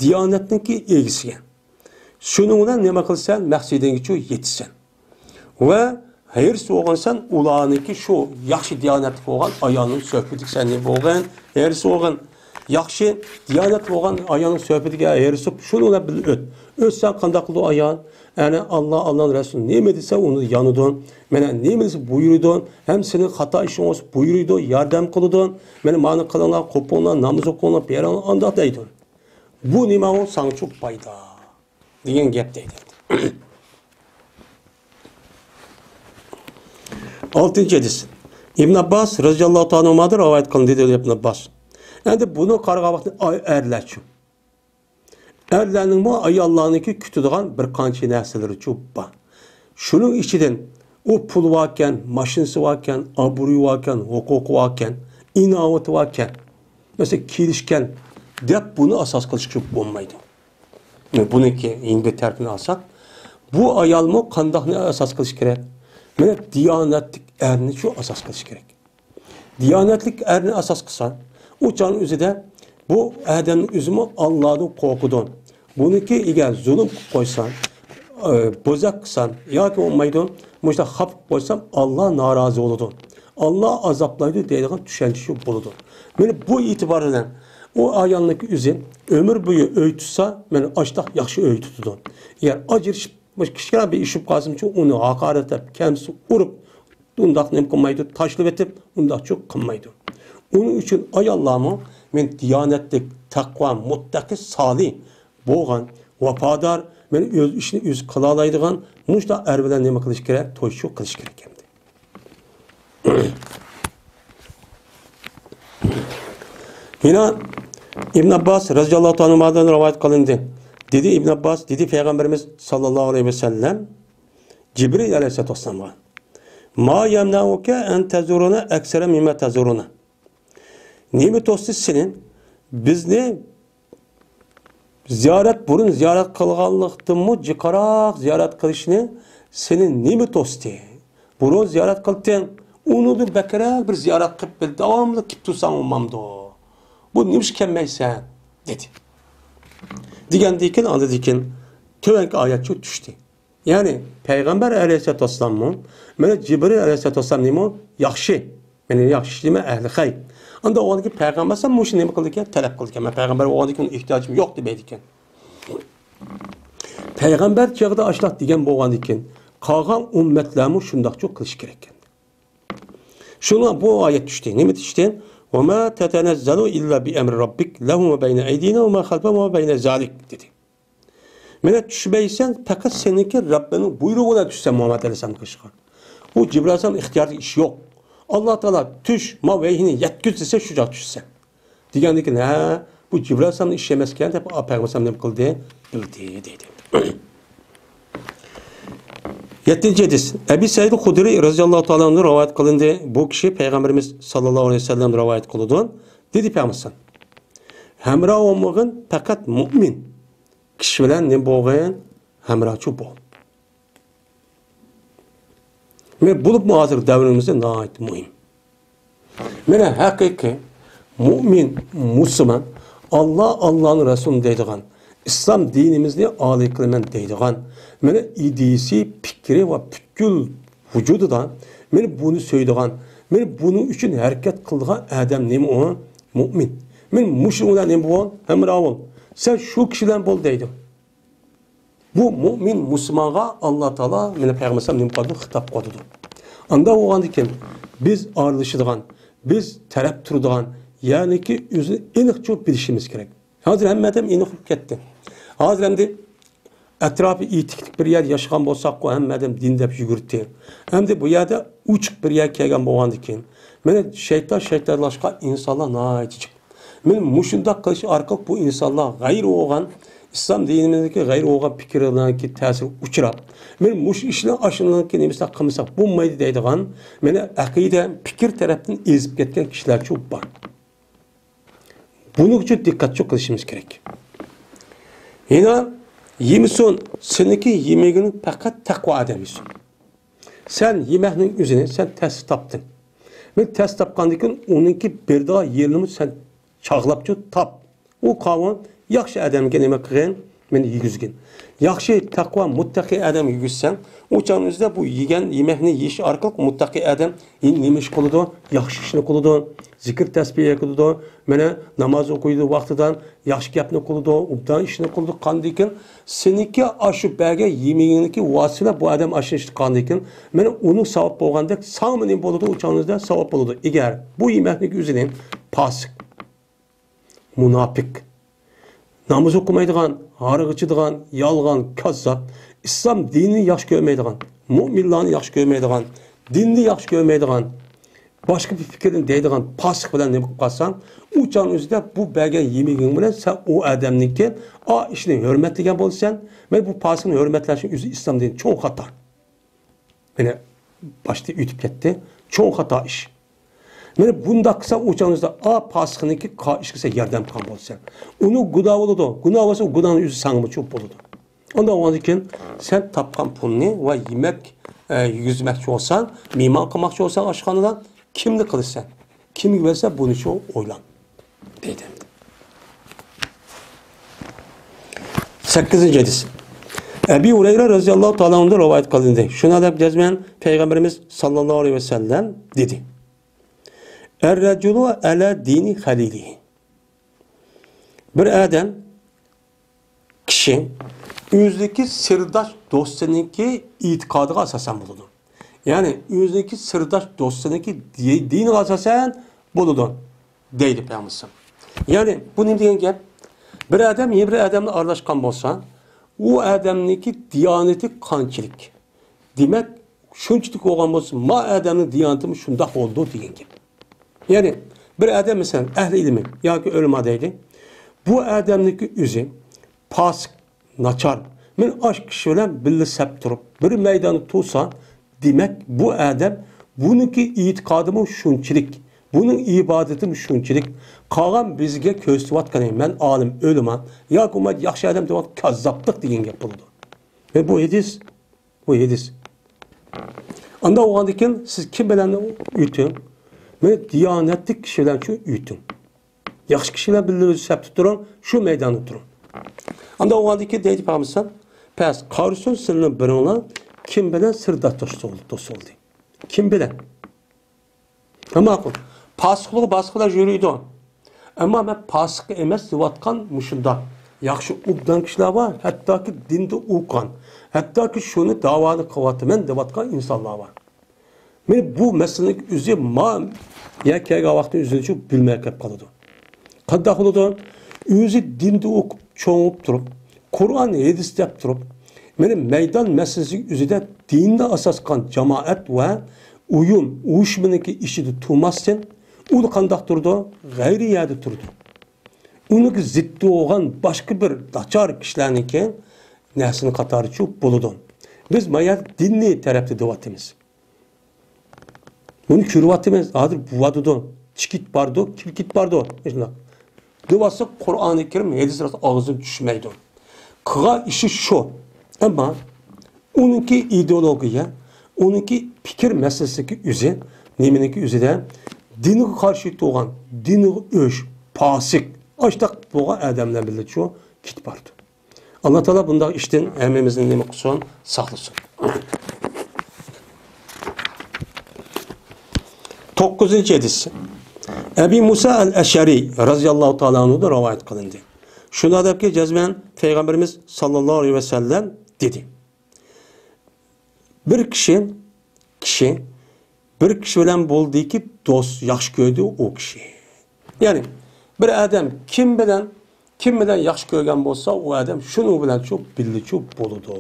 دىيانەتنىڭكى ئىگىسىگە. شۇنىڭ بىلەن نېمە قىلىسەن؟ مەقسىتىڭگىچۇ يېتىسەن. ۋە ھېرىس بولغىنسەن، ئۇلارنىڭكى شۇ ياخشى دىيانەتلىك بولغان ئايالنىڭ سۆھبىتىگە سەن نېمە بولغىن؟ ھېرىس بولغىن. ياخشى دىيانەتلىك بولغان ئايالنىڭ سۆھبىتىگە ھېرىس بولۇپ، شۇنىڭ بىلەن بىللە ئۆت. ئۆتسەڭ قانداق قىلىدۇ ئايال؟ يەنى ئاللا، ئاللانىڭ رەسۇلى نېمە دېسە، ئۇنى يانىدۇ. مانا نېمە دېسە، بۇيرۇيدۇ. ھەم سېنىڭ خاتا ئىشىڭ بولسا بۇيرۇيدۇ، ياردەم قىلىدۇ. مانا مانى قىلىڭلار، قوپۇڭلار، ناماز ئوقۇڭلار، بېرىڭلار، ئانداق دەيدۇ. بۇ نېمە ئۇ؟ ساڭىچۇ پايدا دېگەن گەپ دەيدۇ. ئالتىنچى ھەدىس. ئىبن ئابباس رەزىياللاھۇ تائالا ئەنھۇمادىن رىۋايەت قىلىندى، دېدى ئىبن ئابباس. ئەمدى بۇنى قارىغان ۋاقىتتا ئەرلەرچۇ؟ ئەرلەرنىڭمۇ ئاياللارنىڭكى كۈتىدىغان بىر قانچە نەرسىلىرىچۇ بار. شۇنىڭ ئىچىدىن ئۇ پۇلى باركەن، ماشىنىسى باركەن، ئابرۇيى باركەن، ھوقۇقى باركەن، ئىناۋىتى باركەن، مەسىلەن، كېلىشكەن دەپ بۇنى ئاساس قىلىشقا بولمايدۇ. بۇنىڭكى يەنە بىر تەرىپىنى ئالساق، بۇ ئايالمۇ قانداقنى ئاساس قىلىش كېرەك؟ مانا دىيانەتلىك ئەرنى شۇ ئاساس قىلىش كېرەك. دىيانەتلىك ئەرنى ئاساس قىلسا، ئۇ چاغنىڭ ئۆزىدە بۇ ئادەمنىڭ ئۆزىمۇ ئاللادىن قورقىدۇ. بۇنىڭكى ئەگەر زۇلۇم قىلىپ قويسام، ئى، بوزەك قىلسام ياكى بولمايدۇ، مۇشۇنداق خاپا قىلىپ قويسام، ئاللا نارازى بولىدۇ. ئاللا ئازابلايدۇ دەيدىغان چۈشەنچە شۇ بولىدۇ. مانا بۇ ئېتىبار بىلەن ئۇ ئايالنىڭكى ئۆزى ئۆمۈر بويى ئۆي تۇتسا، مانا ئاشتاق ياخشى ئۆي تۇتىدۇ. ئەگەر ئاجرىشىپ، مۇشۇ كىچىككىنە بىر ئىش بولۇپ قالسىمۇچۇ، ئۇنى ھاقارەتلەپ، كەمسىتىپ، ئۇرۇپ، ئۇنداق نېمە قىلمايدۇ، تاشلىۋېتىپ، ئۇنداقچۇ قىلمايدۇ. ئۇنىڭ ئۈچۈن ئاياللارمۇ مەن دىيانەتلىك، تەقۋا، مۇتتەقى، سالىھ بولغان، ۋاپادار، مەن ئۆز ئىشىنى ئۆزى قىلالايدىغان مۇشۇنداق ئەر بىلەن نېمە قىلىش كېرەك؟ تويچۇ قىلىش كېرەك ئەمدى. يەنە ئىبن ئابباس رەزىياللاھۇ تائالا ئەنھۇمادىن رىۋايەت قىلىندى. دېدى ئىبن ئابباس، دېدى پەيغەمبىرىمىز ساللاللاھۇ ئەلەيھى ۋەسەللەم، جىبرىل ئەلەيھىسسالاتۇ ۋەسسالامغا، ما يەمنەئۇكە ئەن تەزۇرۇنە ئەكسەرە مىمما تەزۇرۇنە. نېمە توستى سېنى بىزنى، زىيارەت، بۇرۇن زىيارەت قىلغانلىقتىنمۇ جىقراق زىيارەت قىلىشنى سېنى نېمە توستى؟ بۇرۇن زىيارەت قىلدىڭ، ئۇنىڭدىن بەكرەك بىر زىيارەت قىلىپ، داۋاملىق كېلىپ تۇرساڭ بولمامدۇ؟ بۇ نېمە ئۈچۈن كەلمەيسەن؟ دېدى. دېگەندىن كېيىن، ئاندىن كېيىن تۆۋەنكى ئايەت شۇ چۈشتى. يەنى پەيغەمبەر ئەلەيھىسسالاتۇ ۋەسسالاممۇ، مانا جىبرىل ئەلەيھىسسالاتۇ ۋەسسالام نېمە؟ ياخشى. مېنى ياخشى ئىشلىمە، ئەھلى خەير. ئاندا ئۇ كىشى پەيغەمبەر ئەلەيھىسسالام مۇشۇ نېمە قىلىدىكەن؟ تەلەپ قىلىدىكەن. مەن پەيغەمبەر بولغاندىن كېيىن ئېھتىياجىم يوق دەيدىكەن. پەيغەمبەر چېغىدا ئاشۇنداق دېگەن بولغاندىن كېيىن، قالغان ئۈممەتلەرمۇ شۇنداقچۇ قىلىشى كېرەككەن. شۇڭا بۇ ئايەت چۈشتى. نېمە چۈشتى؟ «وما تتنزل إلا بأمر ربك له ما بين أيدينا وما خلفنا وما بين ذلك» دېدى. مانا چۈشمەيسەن، پەقەت سېنىڭكى رەببىنىڭ بۇيرۇغى بىلەن چۈشىسەن مۇھەممەد ئەلەيھىسسالامغا ئىشقا. بۇ جىبرىل ئەلەيھىسسالامنىڭ ئىختىيارىدىكى ئىش يوق. ئاللا تائالا «چۈش، ما ۋەھىينى يەتكۈز» دېسە، شۇ چاغدا چۈشىسەن. دېگەندىن كېيىن، ھە، بۇ جىبرىل ئەلەيھىسسالامنىڭ ئىشى ئەمەسكەن دەپ، پەيغەمبەر ئەلەيھىسسالام نېمە قىلدى؟ بىلدى دەيدۇ. يەتتىنچى ھەدىس. ئەبى سەئىد خۇدرىي رەزىياللاھۇ تائالا ئەنھۇدىن رىۋايەت قىلىندى. بۇ كىشى پەيغەمبىرىمىز ساللاللاھۇ ئەلەيھى ۋەسەللەم رىۋايەت قىلىدۇ. دېدى پەيغەمبەر ئەلەيھىسسالام، ھەمراھ بولمىغىن، پەقەت مۇئمىن كىشى بىلەن نېمە بولغىن؟ ھەمراھچۇ بول. مانا بولۇپمۇ ھازىر دەۋرىمىزدە ناھايىتى مۇھىم. مانا ھەقىقىي مۇئمىن، مۇسۇلمان، ئاللا، ئاللانىڭ رەسۇلى دەيدىغان، ئىسلام دىنىمىزنى ئالىي قىلىمەن دەيدىغان، مانا ئىدىيىسى، پىكرى ۋە پۈتكۈل ۋۇجۇدىدا مانا بۇنى سۆيىدىغان، مانا بۇنىڭ ئۈچۈن ھەرىكەت قىلىدىغان ئادەم نېمە ئۇ؟ مۇئمىن. مانا مۇشۇ بىلەن نېمە بول؟ ھەمراھ بول. سەن شۇ كىشى بىلەن بول دەيدۇ. بۇ مۇئمىن مۇسۇلمانغا ئاللا تائالا، مانا پەيغەمبەر ئەلەيھىسسالام نېمە قىلىدۇ؟ خىتاب قىلىدۇ. ئاندا بولغاندىكىن بىز ئارىلىشىدىغان، بىز تەرەپ تۇرىدىغان، يەنىكى ئۆزىنى ئېنىقچە بىلىشىمىز كېرەك. ھازىر ھەممە ئادەم ئېنىق بولۇپ كەتتى. ھازىر ئەمدى ئەتراپى ئېتىكلىك بىر يەردە ياشىغان بولساققۇ، ھەممە ئادەم دىن دەپ يۈگۈردى. ئەمدى بۇ يەردە ئوچۇق بىر يەرگە كەلگەن بولغاندىكىن، مانا شەيتان شەيتانلاشقان ئىنسانلار ناھايىتى جىق. مانا مۇشۇنداق قىلىش ئارقىلىق بۇ ئىنسانلار غەيرىي بولغان، ئىسلام دىنىمىزدىكى غەيرىي بولغان پىكىرلەرنىڭكى تەسىرىگە ئۇچراپ، مانا مۇشۇ ئىشنى ئاشۇنىڭكى نېمىسىدە قىلمىساق بولمايدۇ دەيدىغان، مانا ئەقىدە، پىكىر تەرەپتىن ئېزىپ كەتكەن كىشىلەرچۇ بار. بۇنىڭ ئۈچۈن دىققەتچۇ قىلىشىمىز كېرەك. يەنە يېمىسۇن، سېنىڭكى يېمىكىڭ پەقەت تەقۋا ئادەم يېسۇن. سەن يېمەكنىڭ ئۆزىنى سەن تەستە تاپتىڭ. مەن تەستە تاپقاندىن كېيىن ئۇنىڭكى بېرىدىغان يېرىنىمۇ سەن چاغلاپچۇ تاپ. ئۇ قاۋۇن ياخشى ئادەمگە نېمە قىلغىن؟ مېنى يېگۈزگىن. ياخشى، تەقۋا، مۇتتەقىي ئادەمگە يېگۈزسەڭ، ئۇ چاغنىڭ ئۆزىدە بۇ يېگەن يېمەكنى يېيىش ئارقىلىق مۇتتەقىي ئادەم نېمە ئىش قىلىدۇ؟ ياخشى ئىشنى قىلىدۇ. زىكىر تەسبىھ قىلىدۇ. مانا ناماز ئوقۇيدۇ ۋاقتىدا، ياخشى گەپنى قىلىدۇ، ئوبدان ئىشنى قىلىدۇ. قاندىكىن سېنىڭكى ئاشۇ بەرگەن يېمىكىڭنىڭكى ۋاسىتە بىلەن بۇ ئادەم ئاشۇ ئىشنى قىلغاندىكىن، مانا ئۇنىڭ ساۋاب بولغاندەك ساڭىمۇ نېمە بولىدۇ؟ ئۇ چاغنىڭ ئۆزىدە ساۋاب بولىدۇ. ئەگەر بۇ يېمەكنىڭكى ئۆزىنى پاسىق، مۇناپىق، ناماز ئوقۇمايدىغان، ھاراق ئىچىدىغان، يالغان، كاززاپ، ئىسلام دىنىنى ياخشى كۆرمەيدىغان، مۇئمىنلارنى ياخشى كۆرمەيدىغان، دىننى ياخشى كۆرمەيدىغان، باشقا بىر پىكىرنى دەيدىغان پاسىق بىلەن نېمە قىلىپ قالساڭ، ئۇ چاغنىڭ ئۆزىدە بۇ بەرگەن يېمىكىڭ بىلەن سەن ئۇ ئادەمنىڭكى ئا ئىشىنى ھۆرمەتلىگەن بولىسەن. مانا بۇ پاسىقنى ھۆرمەتلەشنىڭ ئۆزى ئىسلام دىنى چوڭ خاتا. مانا باشتا ئۆتۈپ كەتتى. چوڭ خاتا ئىش. مانا بۇنداق قىلسا، ئۇ چاغنىڭ ئۆزىدە ئا پاسىقنىڭكى قا-، ئىشىگە سەن ياردەم قىلغان بولىسەن. ئۇنىڭ گۇناھى بولىدۇ. گۇناھ بولسا، ئۇ گۇناھنىڭ ئۆزى ساڭىمۇ چوپ بولىدۇ. ئاندىن ئاۋازدىن كېيىن سەن تاپقان پۇلنى ۋە يېمەك، ئە، يېگۈزمەكچى بولساڭ، مېھمان قىلماقچى بولساڭ ئاشخانىدا، كىمنى قىلىسەن؟ كىمگە بەرسە بۇنىچۇ ئويلان، دەيدۇ. سەككىزىنچى ھەدىس. ئەبى ھۇرەيرە رەزىياللاھۇ تائالا ئەنھۇدىن رىۋايەت قىلىندى. شۇنىڭ دەپ جەزمەن پەيغەمبىرىمىز ساللاللاھۇ ئەلەيھى ۋەسەللەم دېدى: «ئەررەجۇلۇ ئەلە دىنى خەلىلىھى.» بىر ئادەم، كىشى ئۆزىنىڭكى سىرداش دوستىنىڭكى ئېتىقادىغا ئاساسەن بولىدۇ. يەنى ئۆزىنىڭكى سىرداش دوستىنىڭكى دى-، دىنىغا ئاساسەن بولىدۇ، دەيدۇ پەيغەمبىرىمىز. يەنى بۇ نېمە دېگەن گەپ؟ بىر ئادەم يەنە بىر ئادەم بىلەن ئارىلاشقان بولسا، ئۇ ئادەمنىڭكى دىيانىتى قانچىلىك؟ دېمەك، شۇنچىلىك بولغان بولسا، ما ئادەمنىڭ دىيانىتىمۇ شۇنداق بولىدۇ دېگەن گەپ. يەنى بىر ئادەم، مەسىلەن، ئەھلى ئىلمى ياكى ئۆلىما دەيلى، بۇ ئادەمنىڭكى ئۆزى پاسىق، ناچار، مەن ئاش كىشى بىلەن بىللە سەپ تۇرۇپ، بىر مەيداندا تۇرسا، دېمەك، بۇ ئادەم، بۇنىڭكى ئېتىقادىمۇ شۇنچىلىك، بۇنىڭ ئىبادىتىمۇ شۇنچىلىك. قالغان بىزگە كۆرسىتىۋاتقىنى، مەن ئالىم، ئۆلىما ياكى بولمىسا ياخشى ئادەم دەپ كاززاپلىق دېگەن گەپ بولىدۇ. ۋە بۇ ھەدىس، بۇ ھەدىس. ئاندا بولغاندىن كېيىن سىز كىم بىلەن ئۆتۈڭ؟ مەن دىيانەتلىك كىشى بىلەن شۇ ئۆتۈڭ. ياخشى كىشى بىلەن بىللە ئۆز سەپتە تۇرۇڭ، شۇ مەيداندا تۇرۇڭ. ئاندا بولغاندىن كېيىن دەيدۇ پەيغەمبەر، پەس قارىسۇن سىلىنىڭ بىرىڭلار كىم بىلەن سىر دوست بولدى، دوست بولدى. كىم بىلەن؟ ھە، ماقۇل. پاسىقلىقى باسقىلار يۈرىدۇ. ئەمما مەن پاسىق ئەمەس دەۋاتقان مۇشۇنداق ياخشى ئوبدان كىشىلەر بار، ھەتتاكى دىندا ئوقۇغان، ھەتتاكى شۇنى داۋانى قىلىۋاتىمەن دەۋاتقان ئىنسانلار بار. مەن بۇ مەسىلىنىڭ ئۆزى ما يەر كەلگەن ۋاقىتتا ئۆزىنى بىلمەي قېلىپ قالىدۇ. قانداق بولىدۇ؟ ئۆزى دىندا ئوقۇپ، چوڭىيىپ تۇرۇپ، قۇرئان، ھەدىس دەپ تۇرۇپ، مانا مەيدان مەسىلىسى ئۆزىدە دىندا ئاساس قىلغان جامائەت ۋە ئۇيۇم، ئۇيۇشمىنىڭكى ئىچىدە تۇرماستىن، ئۇ قانداق تۇرىدۇ؟ غەيرىي يەردە تۇرىدۇ. ئۇنىڭكى زىتى بولغان باشقا بىر ناچار كىشىلەرنىڭكى نەرسىنى قاتارىچۇ بولىدۇ. بىز ما يەردە دىننى تەرەپتە دەۋاتىمىز. بۇنى كۆرۈۋاتىمىز، ھازىر بوۋاتىدۇ، چىقىپ بارىدۇ، كىرىپ كېتىپ بارىدۇ. شۇنداق. دەۋاتسا قۇرئانى كەرىم، ھەدىس راست ئاغزىدىن چۈشمەيدۇ. قىلغان ئىشى شۇ. ئەمما ئۇنىڭكى ئىدېئولوگىيە، ئۇنىڭكى پىكىر مەسىلىسىدىكى ئۆزى، نېمىنىڭكى ئۆزىدە دىنغا قارشى تۇرغان، دىنغا ئۆچ، پاسىق، ئاشتاق بولغان ئادەملەر بىلەنچۇ كېتىپ بارىدۇ. ئاللا تائالا بۇنداق ئىشتىن ھەممىمىزنى نېمە قىلسۇن؟ ساقلىسۇن. توققۇزىنچى ھەدىس. ئەبى مۇسا ئەل ئەشئەرى رەزىياللاھۇ تائالا ئەنھۇدىن رىۋايەت قىلىندى. شۇنداق دەپكى، جەزمەن پەيغەمبىرىمىز ساللاللاھۇ ئەلەيھى ۋەسەللەم دېدى. بىر كىشى، كىشى بىر كىشى بىلەن بولدىكى دوست، ياخشى كۆردى ئۇ كىشى. يەنى بىر ئادەم كىم بىلەن، كىم بىلەن ياخشى كۆرگەن بولسا، ئۇ ئادەم شۇنىڭ بىلەنچۇ بىللىچۇ بولىدۇ.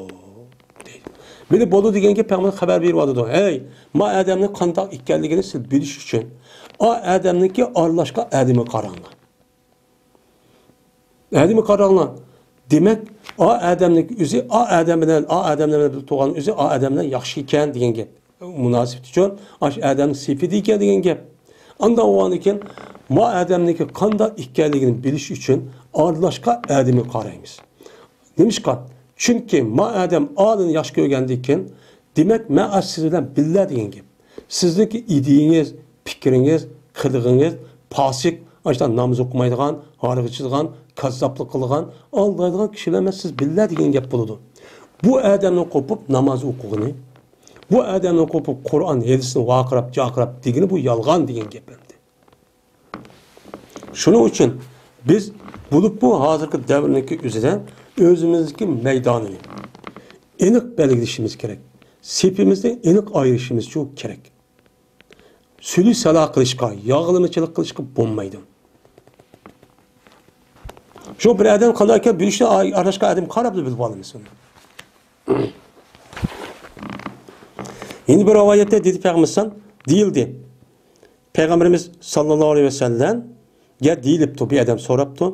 دەيدۇ. بىللە بولىدۇ دېگەن گەپ پەيغەمبەر خەۋەر بېرىۋاتىدۇ. ھەي، ما ئادەمنىڭ قانداق ئىكەنلىكىنى سىز بىلىش ئۈچۈن، ئا ئادەمنىڭكى ئارىلاشقان ئادىمىگە قاراڭلار. ئادەمگە قاراڭلار. دېمەك، ئا ئادەمنىڭ ئۆزى، ئا ئادەم بىلەن، ئا ئادەملەر بىلەن بىللە تۇرغان ئۆزى، ئا ئادەم بىلەن ياخشى ئىكەن دېگەن گەپ. مۇناسىۋىتى ئۈچۈن، ئاشۇ ئادەمنىڭ سېپىدە ئىكەن دېگەن گەپ. ئاندا بولغاندىن كېيىن، ما ئادەمنىڭكى قانداق ئىكەنلىكىنى بىلىش ئۈچۈن، ئارىلاشقان ئادىمىگە قارايمىز. نېمىشقا؟ چۈنكى ما ئادەم ئالىنى ياخشى كۆرگەندىن كېيىن، دېمەك، مەن ئاشۇ سىز بىلەن بىللە دېگەن گەپ. سىزنىڭكى ئىدىيىڭىز، پىكرىڭىز، قىلىقىڭىز پاسىق، ئاشۇنداق ناماز ئوقۇمايدىغان، ھارىغا ئىچىدىغان، كاززاپلىق قىلىدىغان، ئالدايدىغان كىشى بىلەن مەن سىز بىللە دېگەن گەپ بولىدۇ. بۇ ئادەمنىڭ قوپۇپ ناماز ئوقۇغىنى، بۇ ئادەمنىڭ قوپۇپ قۇرئان، ھەدىسنى ۋارقىراپ، جارقىراپ دېگىنى بۇ يالغان دېگەن گەپ ئەمدى. شۇنىڭ ئۈچۈن بىز بولۇپمۇ ھازىرقى دەۋرنىڭكى ئۆزىدە ئۆزىمىزنىڭكى مەيدانىنى ئېنىق بەلگىلىشىمىز كېرەك. سېپىمىزنى ئېنىق ئايرىشىمىزچۇ كېرەك. سۈلۈ سالا قىلىشقا، ياغلىمىچىلىق قىلىشقا بولمايدۇ. شۇ بىر ئادەم قانداق ئىكەن بىلىشنى ئارىلاشقان ئادەم قاراپلا بىلىپ ئالىمىز ئۇنى. يەنە بىر رىۋايەتتە دېدى پەيغەمبەر دېيىلدى. پەيغەمبىرىمىز ساللاللاھۇ ئەلەيھى ۋەسەللەمگە دېيىلىپتۇ، بىر ئادەم سوراپتۇ.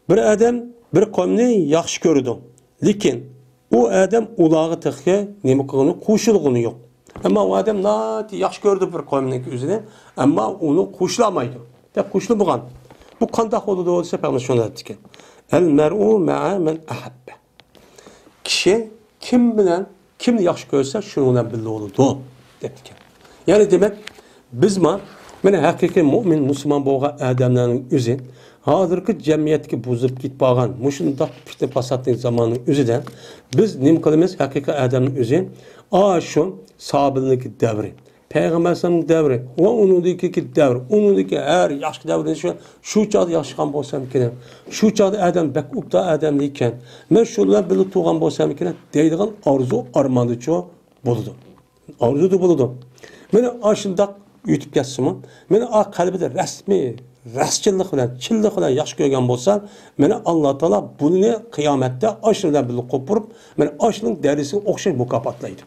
بىر ئادەم بىر قەۋمنى ياخشى كۆرىدۇ، لېكىن ئۇ ئادەم ئۇلارغا تېخى نېمە قىلغىنى، قوشۇلغىنى يوق. ئەمما ئۇ ئادەم ناھايىتى ياخشى كۆرىدۇ بىر قەۋمنىڭكى ئۆزىنى، ئەمما ئۇنى قوشۇلالمايدۇ. دەپ قوشۇلمىغان. بۇ قانداق بولىدۇ دېسە، پەيغەمبەر شۇنداق دەپتىكەن. ئەل مەرئۇ مەئە مەن ئەھەببە. كىشى كىم بىلەن، كىمنى ياخشى كۆرسە، شۇنىڭ بىلەن بىللە بولىدۇ، دەپتىكەن. يەنى دېمەك، بىزمۇ، مانا، ھەقىقىي مۇئمىن، مۇسۇلمان بولغان ئادەملەرنىڭ ئۆزى، ھازىرقى جەمئىيەتتىكى بۇزۇلۇپ كېتىپ قالغان مۇشۇنداق پىتنە پاساتنىڭ زامانىنىڭ ئۆزىدە، بىز نېمە قىلىمىز؟ ھەقىقىي ئادەمنىڭ ئۆزى، ئاشۇ ساھابىلەرنىڭكى دەۋرى، پەيغەمبەر ئەلەيھىسسالامنىڭ دەۋرى ۋە ئۇنىڭدىن كېيىنكى دەۋر، ئۇنىڭدىن كېيىن ھەر ياخشى دەۋرنى شۇ، شۇ چاغدا ياخشىغان بولسامكىن، شۇ چاغدا ئادەم بەك ئوبدان ئادەم ئىكەن، مەن شۇ بىلەن بىللە تۇرغان بولسامكىن دەيدىغان ئارزۇ ئارماندىچۇ بولىدۇ. ئارزۇدا بولىدۇ. مانا ئاشۇنداق ئۆتۈپ كەتسىمۇ، مانا ئا قەلبىدە رەسمىي، راستچىللىق بىلەن، چىنلىق بىلەن ياخشى كۆرگەن بولسا، مانا ئاللا تائالا بۇنى قىيامەتتە ئاشۇ بىلەن بىللە قوپۇرۇپ، مانا ئاشۇنىڭ دەرىجىسىگە ئوخشاش مۇكاپاتلايدۇ.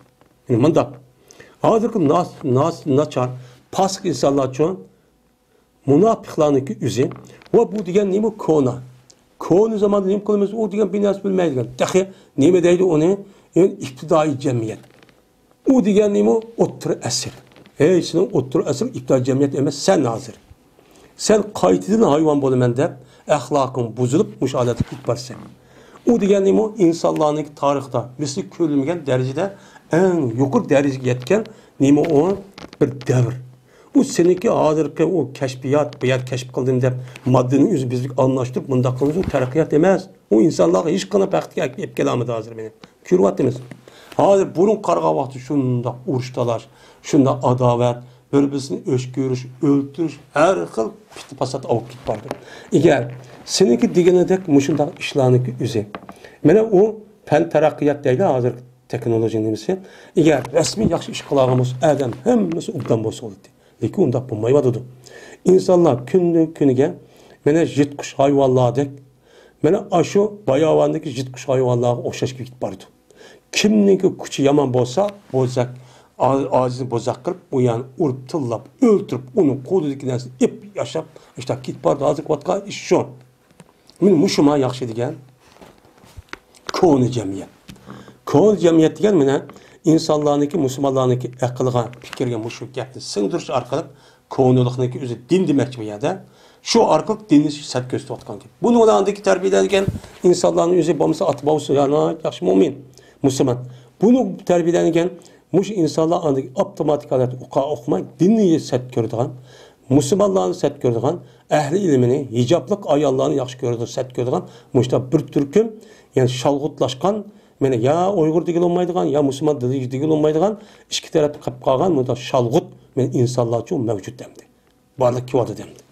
يەنى مۇنداق، ھازىرقى ناس-، ناس-، ناچار، پاسىق ئىنسانلارچۇ، مۇناپىقلارنىڭكى ئۆزى، ۋە بۇ دېگەن نېمە؟ كونا. كونا زاماندا نېمە قىلىمىز؟ ئۇ دېگەن بىر نەرسە بىلمەيدىغان. تېخى نېمە دەيدۇ ئۇنى؟ يەنى ئىپتىدائىي جەمئىيەت. ئۇ دېگەن نېمە؟ ئوتتۇرا ئەسىر. ھەي، سېنىڭ ئوتتۇرا ئەسىر ئىپتىدائىي جەمئىيەت ئەمەس، سەن ھازىر. سەن قايتىدىن ھايۋان بولىمەن دەپ، ئەخلاقىڭ بۇزۇلۇپ، مۇشۇ ھالەتكە كېتىپ بارىسەن. ئۇ دېگەن نېمە؟ ئىنسانلارنىڭكى تارىخىدا مىسلى كۆرۈلمىگەن دەرىجىدە ئەڭ يۇقىرى دەرىجىگە يەتكەن نېمە ئۇ؟ بىر دەۋر. ئۇ سېنىڭكى ھازىرقى ئۇ كەشپىيات، بۇ يەردە كەشىپ قىلدىم دەپ، ماددىنى ئۆزى بىزلىك ئالماشتۇرۇپ، مۇنداق قىلىمىز، ئۇ تەرەققىيات ئەمەس. ئۇ ئىنسانلارغا ھېچقانداق بەخت ئەپ كېلەلمىدى ھازىر مېنى. كۆرۈۋاتىمىز. ھازىر بۇرۇن قارىغان ۋاقىتتا شۇنداق ئۇرۇش تالاش، شۇنداق ئاداۋەت، بىر-بىرسىنى ئۆچ كۆرۈش، ئۆلتۈرۈش، ھەر خىل پىتنە-پاسات ئاۋۇپ كېتىپ بارىدۇ. ئەگەر سېنىڭكى دېگىنىدەك مۇشۇنداق ئىشلارنىڭكى ئۆزى. مانا ئۇ پەن تەرەققىيات دەيلى ھازىر تېخنولوگىيە نېمىسى. ئەگەر رەسمىي ياخشى ئىش قىلالىغان بولسا، ئادەم ھەممىسى ئوبدان بولسا بولىدۇ. لېكىن ئۇنداق بولمايۋاتىدۇ. ئىنسانلار كۈندىن كۈنگە مانا يىرتقۇچ ھايۋانلاردەك، مانا ئاشۇ باياۋاندىكى يىرتقۇچ ھايۋانلارغا ئوخشاش كېتىپ بارىدۇ. كىمنىڭكى كۈچى يامان بولسا، بوزەك، ئا-، ئاجىزنى بوزەك قىلىپ، ئۇ يەرنى ئۇرۇپ، تىللاپ، ئۆلتۈرۈپ، ئۇنىڭ قولىدىكى نەرسىنى ئېلىپ ياشاپ، ئىشتە كېتىپ بارىدۇ. ھازىر قىلىۋاتقان ئىش شۇ. مانا مۇشۇما ياخشى دېگەن كونا جەمئىيەت. كونا جەمئىيەت دېگەن مانا ئىنسانلارنىڭكى، مۇسۇلمانلارنىڭكى ئەقلىگە، پىكرىگە مۇشۇ گەپنى سىڭدۈرۈش ئارقىلىق كونىلىقنىڭكى ئۆزى دىن دېمەكچى بۇ يەردە. شۇ ئارقىلىق دىننى سەت كۆرسىتىۋاتقان گەپ. بۇنى ئۇلاندىكى تەربىيەلەنگەن ئىنسانلارنىڭ ئۆزى بولمىسا، ئاتا بوۋىسى يا ناھايىتى ياخشى مۆمىن، مۇسۇلمان. بۇنى تەربىيەلەنگەن مۇشۇ ئىنسانلار ئاندىن ئاپتوماتىك ھالەتتە ئوقۇ-، ئوقۇماي، دىننى سەت كۆرىدىغان، مۇسۇلمانلارنى سەت كۆرىدىغان، ئەھلى ئىلمىنى، ھىجابلىق ئاياللارنى ياخشى كۆرىدىغان، سەت كۆرىدىغان مۇشۇنداق بىر تۈركۈم، يەنى شالغۇتلاشقان، مانا يا ئۇيغۇر دېگىلى بولمايدىغان، يا مۇسۇلمان دېگىلى بولمايدىغان، ئىككى تەرەپتە قېلىپ قالغان مۇنداق شالغۇت، مانا ئىنسانلارچۇ مەۋجۇت ئەمدى. بارلىق كېلىۋاتىدۇ ئەمدى.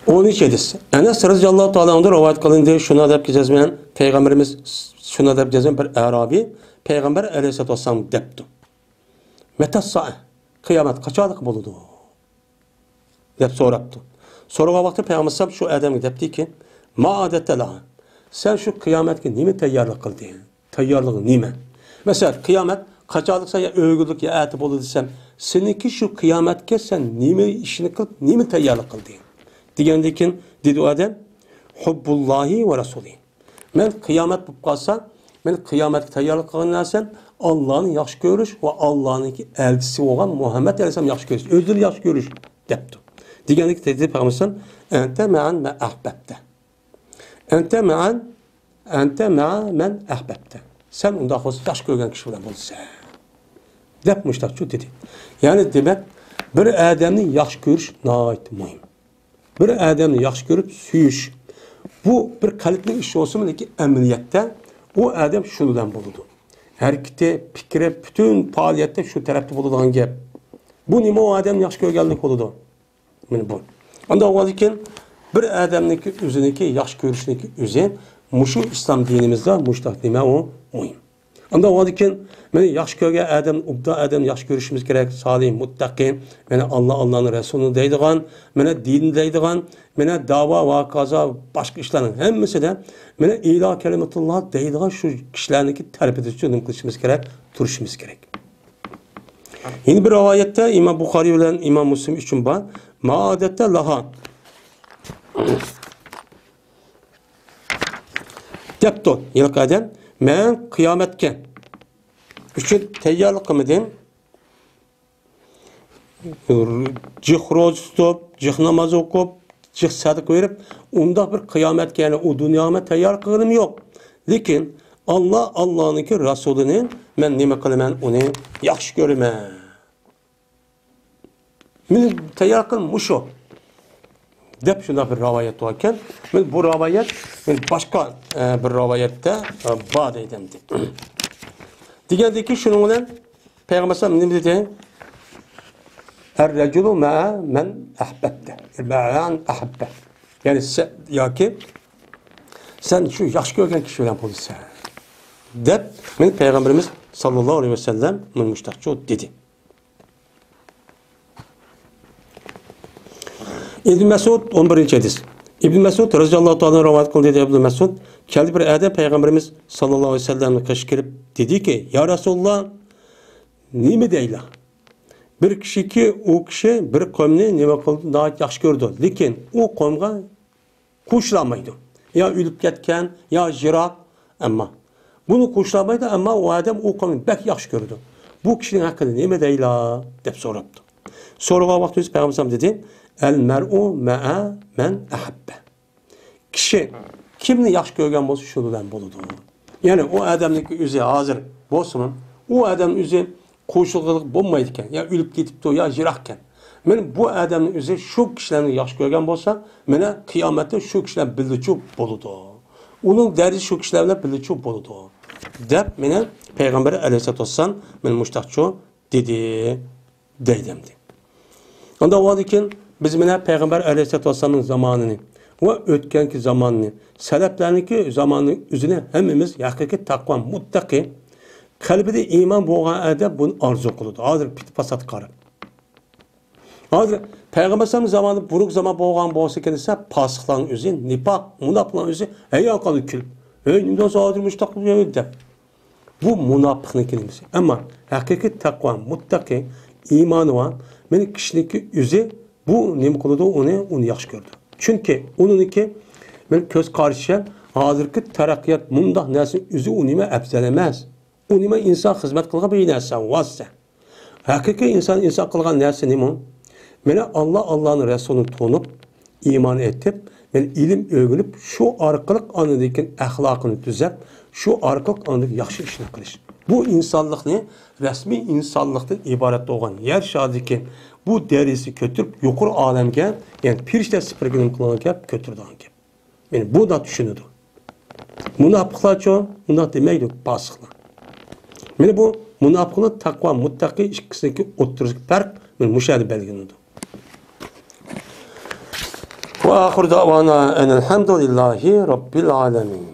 ئونىنچى ھەدىس. ئەنەس رەزىياللاھۇ تائالا ئەنھۇدىن رىۋايەت قىلىندى. شۇنداق دەپ جەزمەن پەيغەمبىرىمىز، شۇنداق دەپ جەزمەن بىر ئەرابىي پەيغەمبەر ئەلەيھىسسالاتۇ ۋەسسالام دەپتۇ. مەتەسسائە، قىيامەت قاچانلىقى بولىدۇ؟ دەپ سوراپتۇ. سورىغان ۋاقتىدا پەيغەمبەر ئەلەيھىسسالام شۇ ئادەمگە دەپتىكى، ما ئەدەتتە لەھا؟ سەن شۇ قىيامەتكە نېمە تەييارلىق قىلدىڭ؟ تەييارلىقىڭ نېمە؟ مەسىلەن، قىيامەت قاچانلىقسا يا ئۆگۈنلۈك يا ئەتە بولىدۇ دېسەم، سېنىڭكى شۇ قىيامەتكە سەن نېمە ئىشنى قىلىپ، نېمە تەييارلىق قىلدىڭ؟ دېگەندىن كېيىن دېدى ئۇ ئادەم، ھۇببۇللاھى ۋە رەسۇلى. مەن قىيامەت بولۇپ قالسا، مەن قىيامەتكە تەييارلىق قىلغان نەرسەم ئاللانى ياخشى كۆرۈش ۋە ئاللانىڭكى ئەلچىسى بولغان مۇھەممەد ئەلەيھىسسالامنى ياخشى كۆرۈش، ئۆزلىرىنى ياخشى كۆرۈش، دەپتۇ. دېگەندىكىن دېدى پەيغەمبەر ئەلەيھىسسالام، ئەنتە مەئەن مەن ئەھبەبتە. ئەنتە مەئەن، ئەنتە مەئە مەن ئەھبەبتە. سەن ئۇنداق بولسا ياخشى كۆرگەن كىشى بىلەن بولىسەن. دەپ مۇشتاقچۇ دېدى. يەنى دېمەك، بىر ئادەمنى ياخشى كۆرۈش ناھايىتى مۇھىم. بىر ئادەمنى ياخشى كۆرۈپ سۆيۈش، بۇ بىر قەلبنىڭ ئىشى بولسىمۇ، لېكىن ئەمەلىيەتتە ئۇ ئادەم شۇ بىلەن بولىدۇ. ھەرىكىتى، پىكرى، پۈتۈن پائالىيەتتە شۇ تەرەپتە بولىدىغان گەپ. بۇ نېمە؟ ئۇ ئادەمنى ياخشى كۆرگەنلىك بولىدۇ. مانا بۇ. ئانداق بولغاندىكىن بىر ئادەمنىڭكى ئۆزىنىڭكى ياخشى كۆرۈشنىڭكى ئۆزى مۇشۇ ئىسلام دىنىمىزدا مۇشۇنداق نېمە ئۇ مۇھىم. ئانداق بولغاندىكىن مېنى ياخشى كۆرگەن ئادەم، ئوبدان ئادەمنى ياخشى كۆرۈشىمىز كېرەك. سالىھ، مۇتتەقى، مېنى ئاللا، ئاللانىڭ رەسۇلى دەيدىغان، مېنى دىن دەيدىغان، مېنى داۋا ۋە ھاكازا باشقا ئىشلارنىڭ ھەممىسىدە مېنى ئىلا كەلىمەتۇللا دەيدىغان شۇ كىشىلەرنىڭكى تەرىپىدە نېمە قىلىشىمىز كېرەك؟ تۇرۇشىمىز كېرەك. يەنە بىر رىۋايەتتە ئىمام بۇخارىي بىلەن ئىمام مۇسلىم ئۈچۈن بار. ما ئادەتتە لاھا. دەپتۇ ھېلىقى ئادەم، مەن قىيامەتكە ئۈچۈن تەييارلىق قىلمىدىم. جىق روزا تۇتۇپ، جىق ناماز ئوقۇپ، جىق سەدىقە بېرىپ، ئۇنداق بىر قىيامەتكە، يەنى ئۇ دۇنياغا مەن تەييارلىق قىلغىنىم يوق. لېكىن ئاللا، ئاللانىڭكى رەسۇلىنى مەن نېمە قىلىمەن؟ ئۇنى ياخشى كۆرىمەن. مېنى تەييار قىلغىنىم مۇشۇ، دەپ شۇنداق بىر رىۋايەت بار ئىكەن. مانا بۇ رىۋايەت، مانا باشقا، ئە، بىر رىۋايەتتە، ئە، بار دەيدۇ ئەمدى. دېگەندىكىن شۇنىڭ بىلەن پەيغەمبەر ئەلەيھىسسالام نېمە دېدى؟ ئەر رەجۇلۇ مەئە مەن ئەھبەبتە. مەئە مەن ئەھبە. يەنى سە-، ياكى سەن شۇ ياخشى كۆرگەن كىشى بىلەن بولىسەن، دەپ مانا پەيغەمبىرىمىز ساللاللاھۇ ئەلەيھى ۋەسەللەم مۇشۇنداقچۇ دېدى. ئىبن مەسئۇد، ئون بىرىنچى ھەدىس. ئىبن مەسئۇد رەزىياللاھۇ تائالا رىۋايەت قىلدى، دەيدۇ ئىبن مەسئۇد، كەلدى بىر ئادەم پەيغەمبىرىمىز ساللاللاھۇ ئەلەيھى ۋەسەللەمنىڭ قېشىغا كېلىپ دېدىكى، يا رەسۇلاللا، نېمە دەيلا؟ بىر كىشىكى، ئۇ كىشى بىر قومنى نېمە قىلدى؟ ناھايىتى ياخشى كۆرىدۇ. لېكىن ئۇ قومغا قوشۇلالمايدۇ. يا ئۆلۈپ كەتكەن، يا يىراق، ئەمما بۇنى قوشۇلالمايدۇ، ئەمما ئۇ ئادەم ئۇ قومنى بەك ياخشى كۆرىدۇ. بۇ كىشىنىڭ ھەققىدە نېمە دەيلا؟ دەپ سوراپتۇ. سورىغان ۋاقتىمىزدا پەيغەمبەر ئەلەيھىسسالام دېدى، «ئەل مەرئۇ مەئە مەن ئەھەببە.» كىشى كىمنى ياخشى كۆرگەن بولسا، شۇ بىلەن بولىدۇ. يەنى ئۇ ئادەمنىڭكى ئۆزى ھازىر بولسىمۇ، ئۇ ئادەم ئۆزى قوشۇلغىلىق بولمايدىكەن، يا ئۆلۈپ كېتىپتۇ، يا يىراقكەن. مانا بۇ ئادەمنىڭ ئۆزى شۇ كىشىلەرنى ياخشى كۆرگەن بولسا، مانا قىيامەتتە شۇ كىشىلەر بىللىچۇ بولىدۇ. ئۇنىڭ دەرىجىسى شۇ كىشىلەر بىلەن بىللىچۇ بولىدۇ، دەپ مانا پەيغەمبەر ئەلەيھىسسالاتۇ ۋەسسالام مانا مۇشتاقچۇ دېدى، دەيدۇ ئەمدى. ئانداق بولغاندىن كېيىن بىز مانا پەيغەمبەر ئەلەيھىسسالاتۇ ۋەسسالامنىڭ زامانىنى ۋە ئۆتكەنكى زاماننى، سەلەفلەرنىڭكى زامانىنى ئۆزىنى ھەممىمىز ھەقىقىي تەقۋا مۇتتەقى، قەلبىدە ئىمان بولغان ئادەم بۇنى ئارزۇ قىلىدۇ. ھازىر پىت-پاساتقا قاراپ. ھازىر پەيغەمبەر ئەلەيھىسسالام زامانىدا بۇرۇق زامان بولغان بولسا ئىكەن دېسە، پاسىقلارنىڭ ئۆزى، نىپاق، مۇناپىقلارنىڭ ئۆزى ھەييان قالىدۇ كۈلۈپ. «ھەي، نېمە دەپ ھازىر مۇشۇنداق قىلىپ يۈرىدۇ؟» دەپ. بۇ مۇناپىقنىڭ كەلىمىسى. ئەمما ھەقىقىي تەقۋا، مۇتتەقى، ئىمانى بار، مانا كىشىنىڭكى ئۆزى بۇ نېمە قىلىدۇ؟ ئۇنى، ئۇنى ياخشى كۆرىدۇ. چۈنكى ئۇنىڭكى مانا كۆز قارىشى ھازىرقى تەرەققىيات مۇنداق نەرسىنى ئۆزى ئۇ نېمە ئەپزەل ئەمەس. ئۇ نېمە ئىنسان خىزمەت قىلغان بىر نەرسە، ۋاسىتە. ھەقىقىي ئىنسان، ئىنسان قىلغان نەرسە نېمە؟ مانا ئاللا، ئاللانىڭ رەسۇلىنى تونۇپ، ئىمان ئېيتىپ، مانا ئىلىم ئۆگىنىپ، شۇ ئارقىلىق ئاندىن كېيىن ئەخلاقىنى تۈزەپ، شۇ ئارقىلىق ئاندىن ياخشى ئىشنى قىلىش. بۇ ئىنسانلىقنى رەسمىي ئىنسانلىقتىن ئىبارەت بولغان يەر شارىدىكى بۇ دەرىجىسىگە كۆتۈرۈپ، يۇقىرى ئالەمگە، يەنى پېرىشتە سۈپىتىگە نېمە قىلغان گەپ؟ كۆتۈرىدىغان گەپ. مانا بۇنداق چۈشىنىدۇ. مۇناپىقلارچۇ؟ مۇنداق دېمەيدۇ، پاسىقلار. مانا بۇ مۇناپىقلار تەقۋا، مۇتتەقى ئىككىسىنىڭكى ئوتتۇرىسىدىكى پەرق مانا مۇشۇ يەردە بەلگىلىنىدۇ. وآخر دعوانا أن الحمد لله رب العالمين.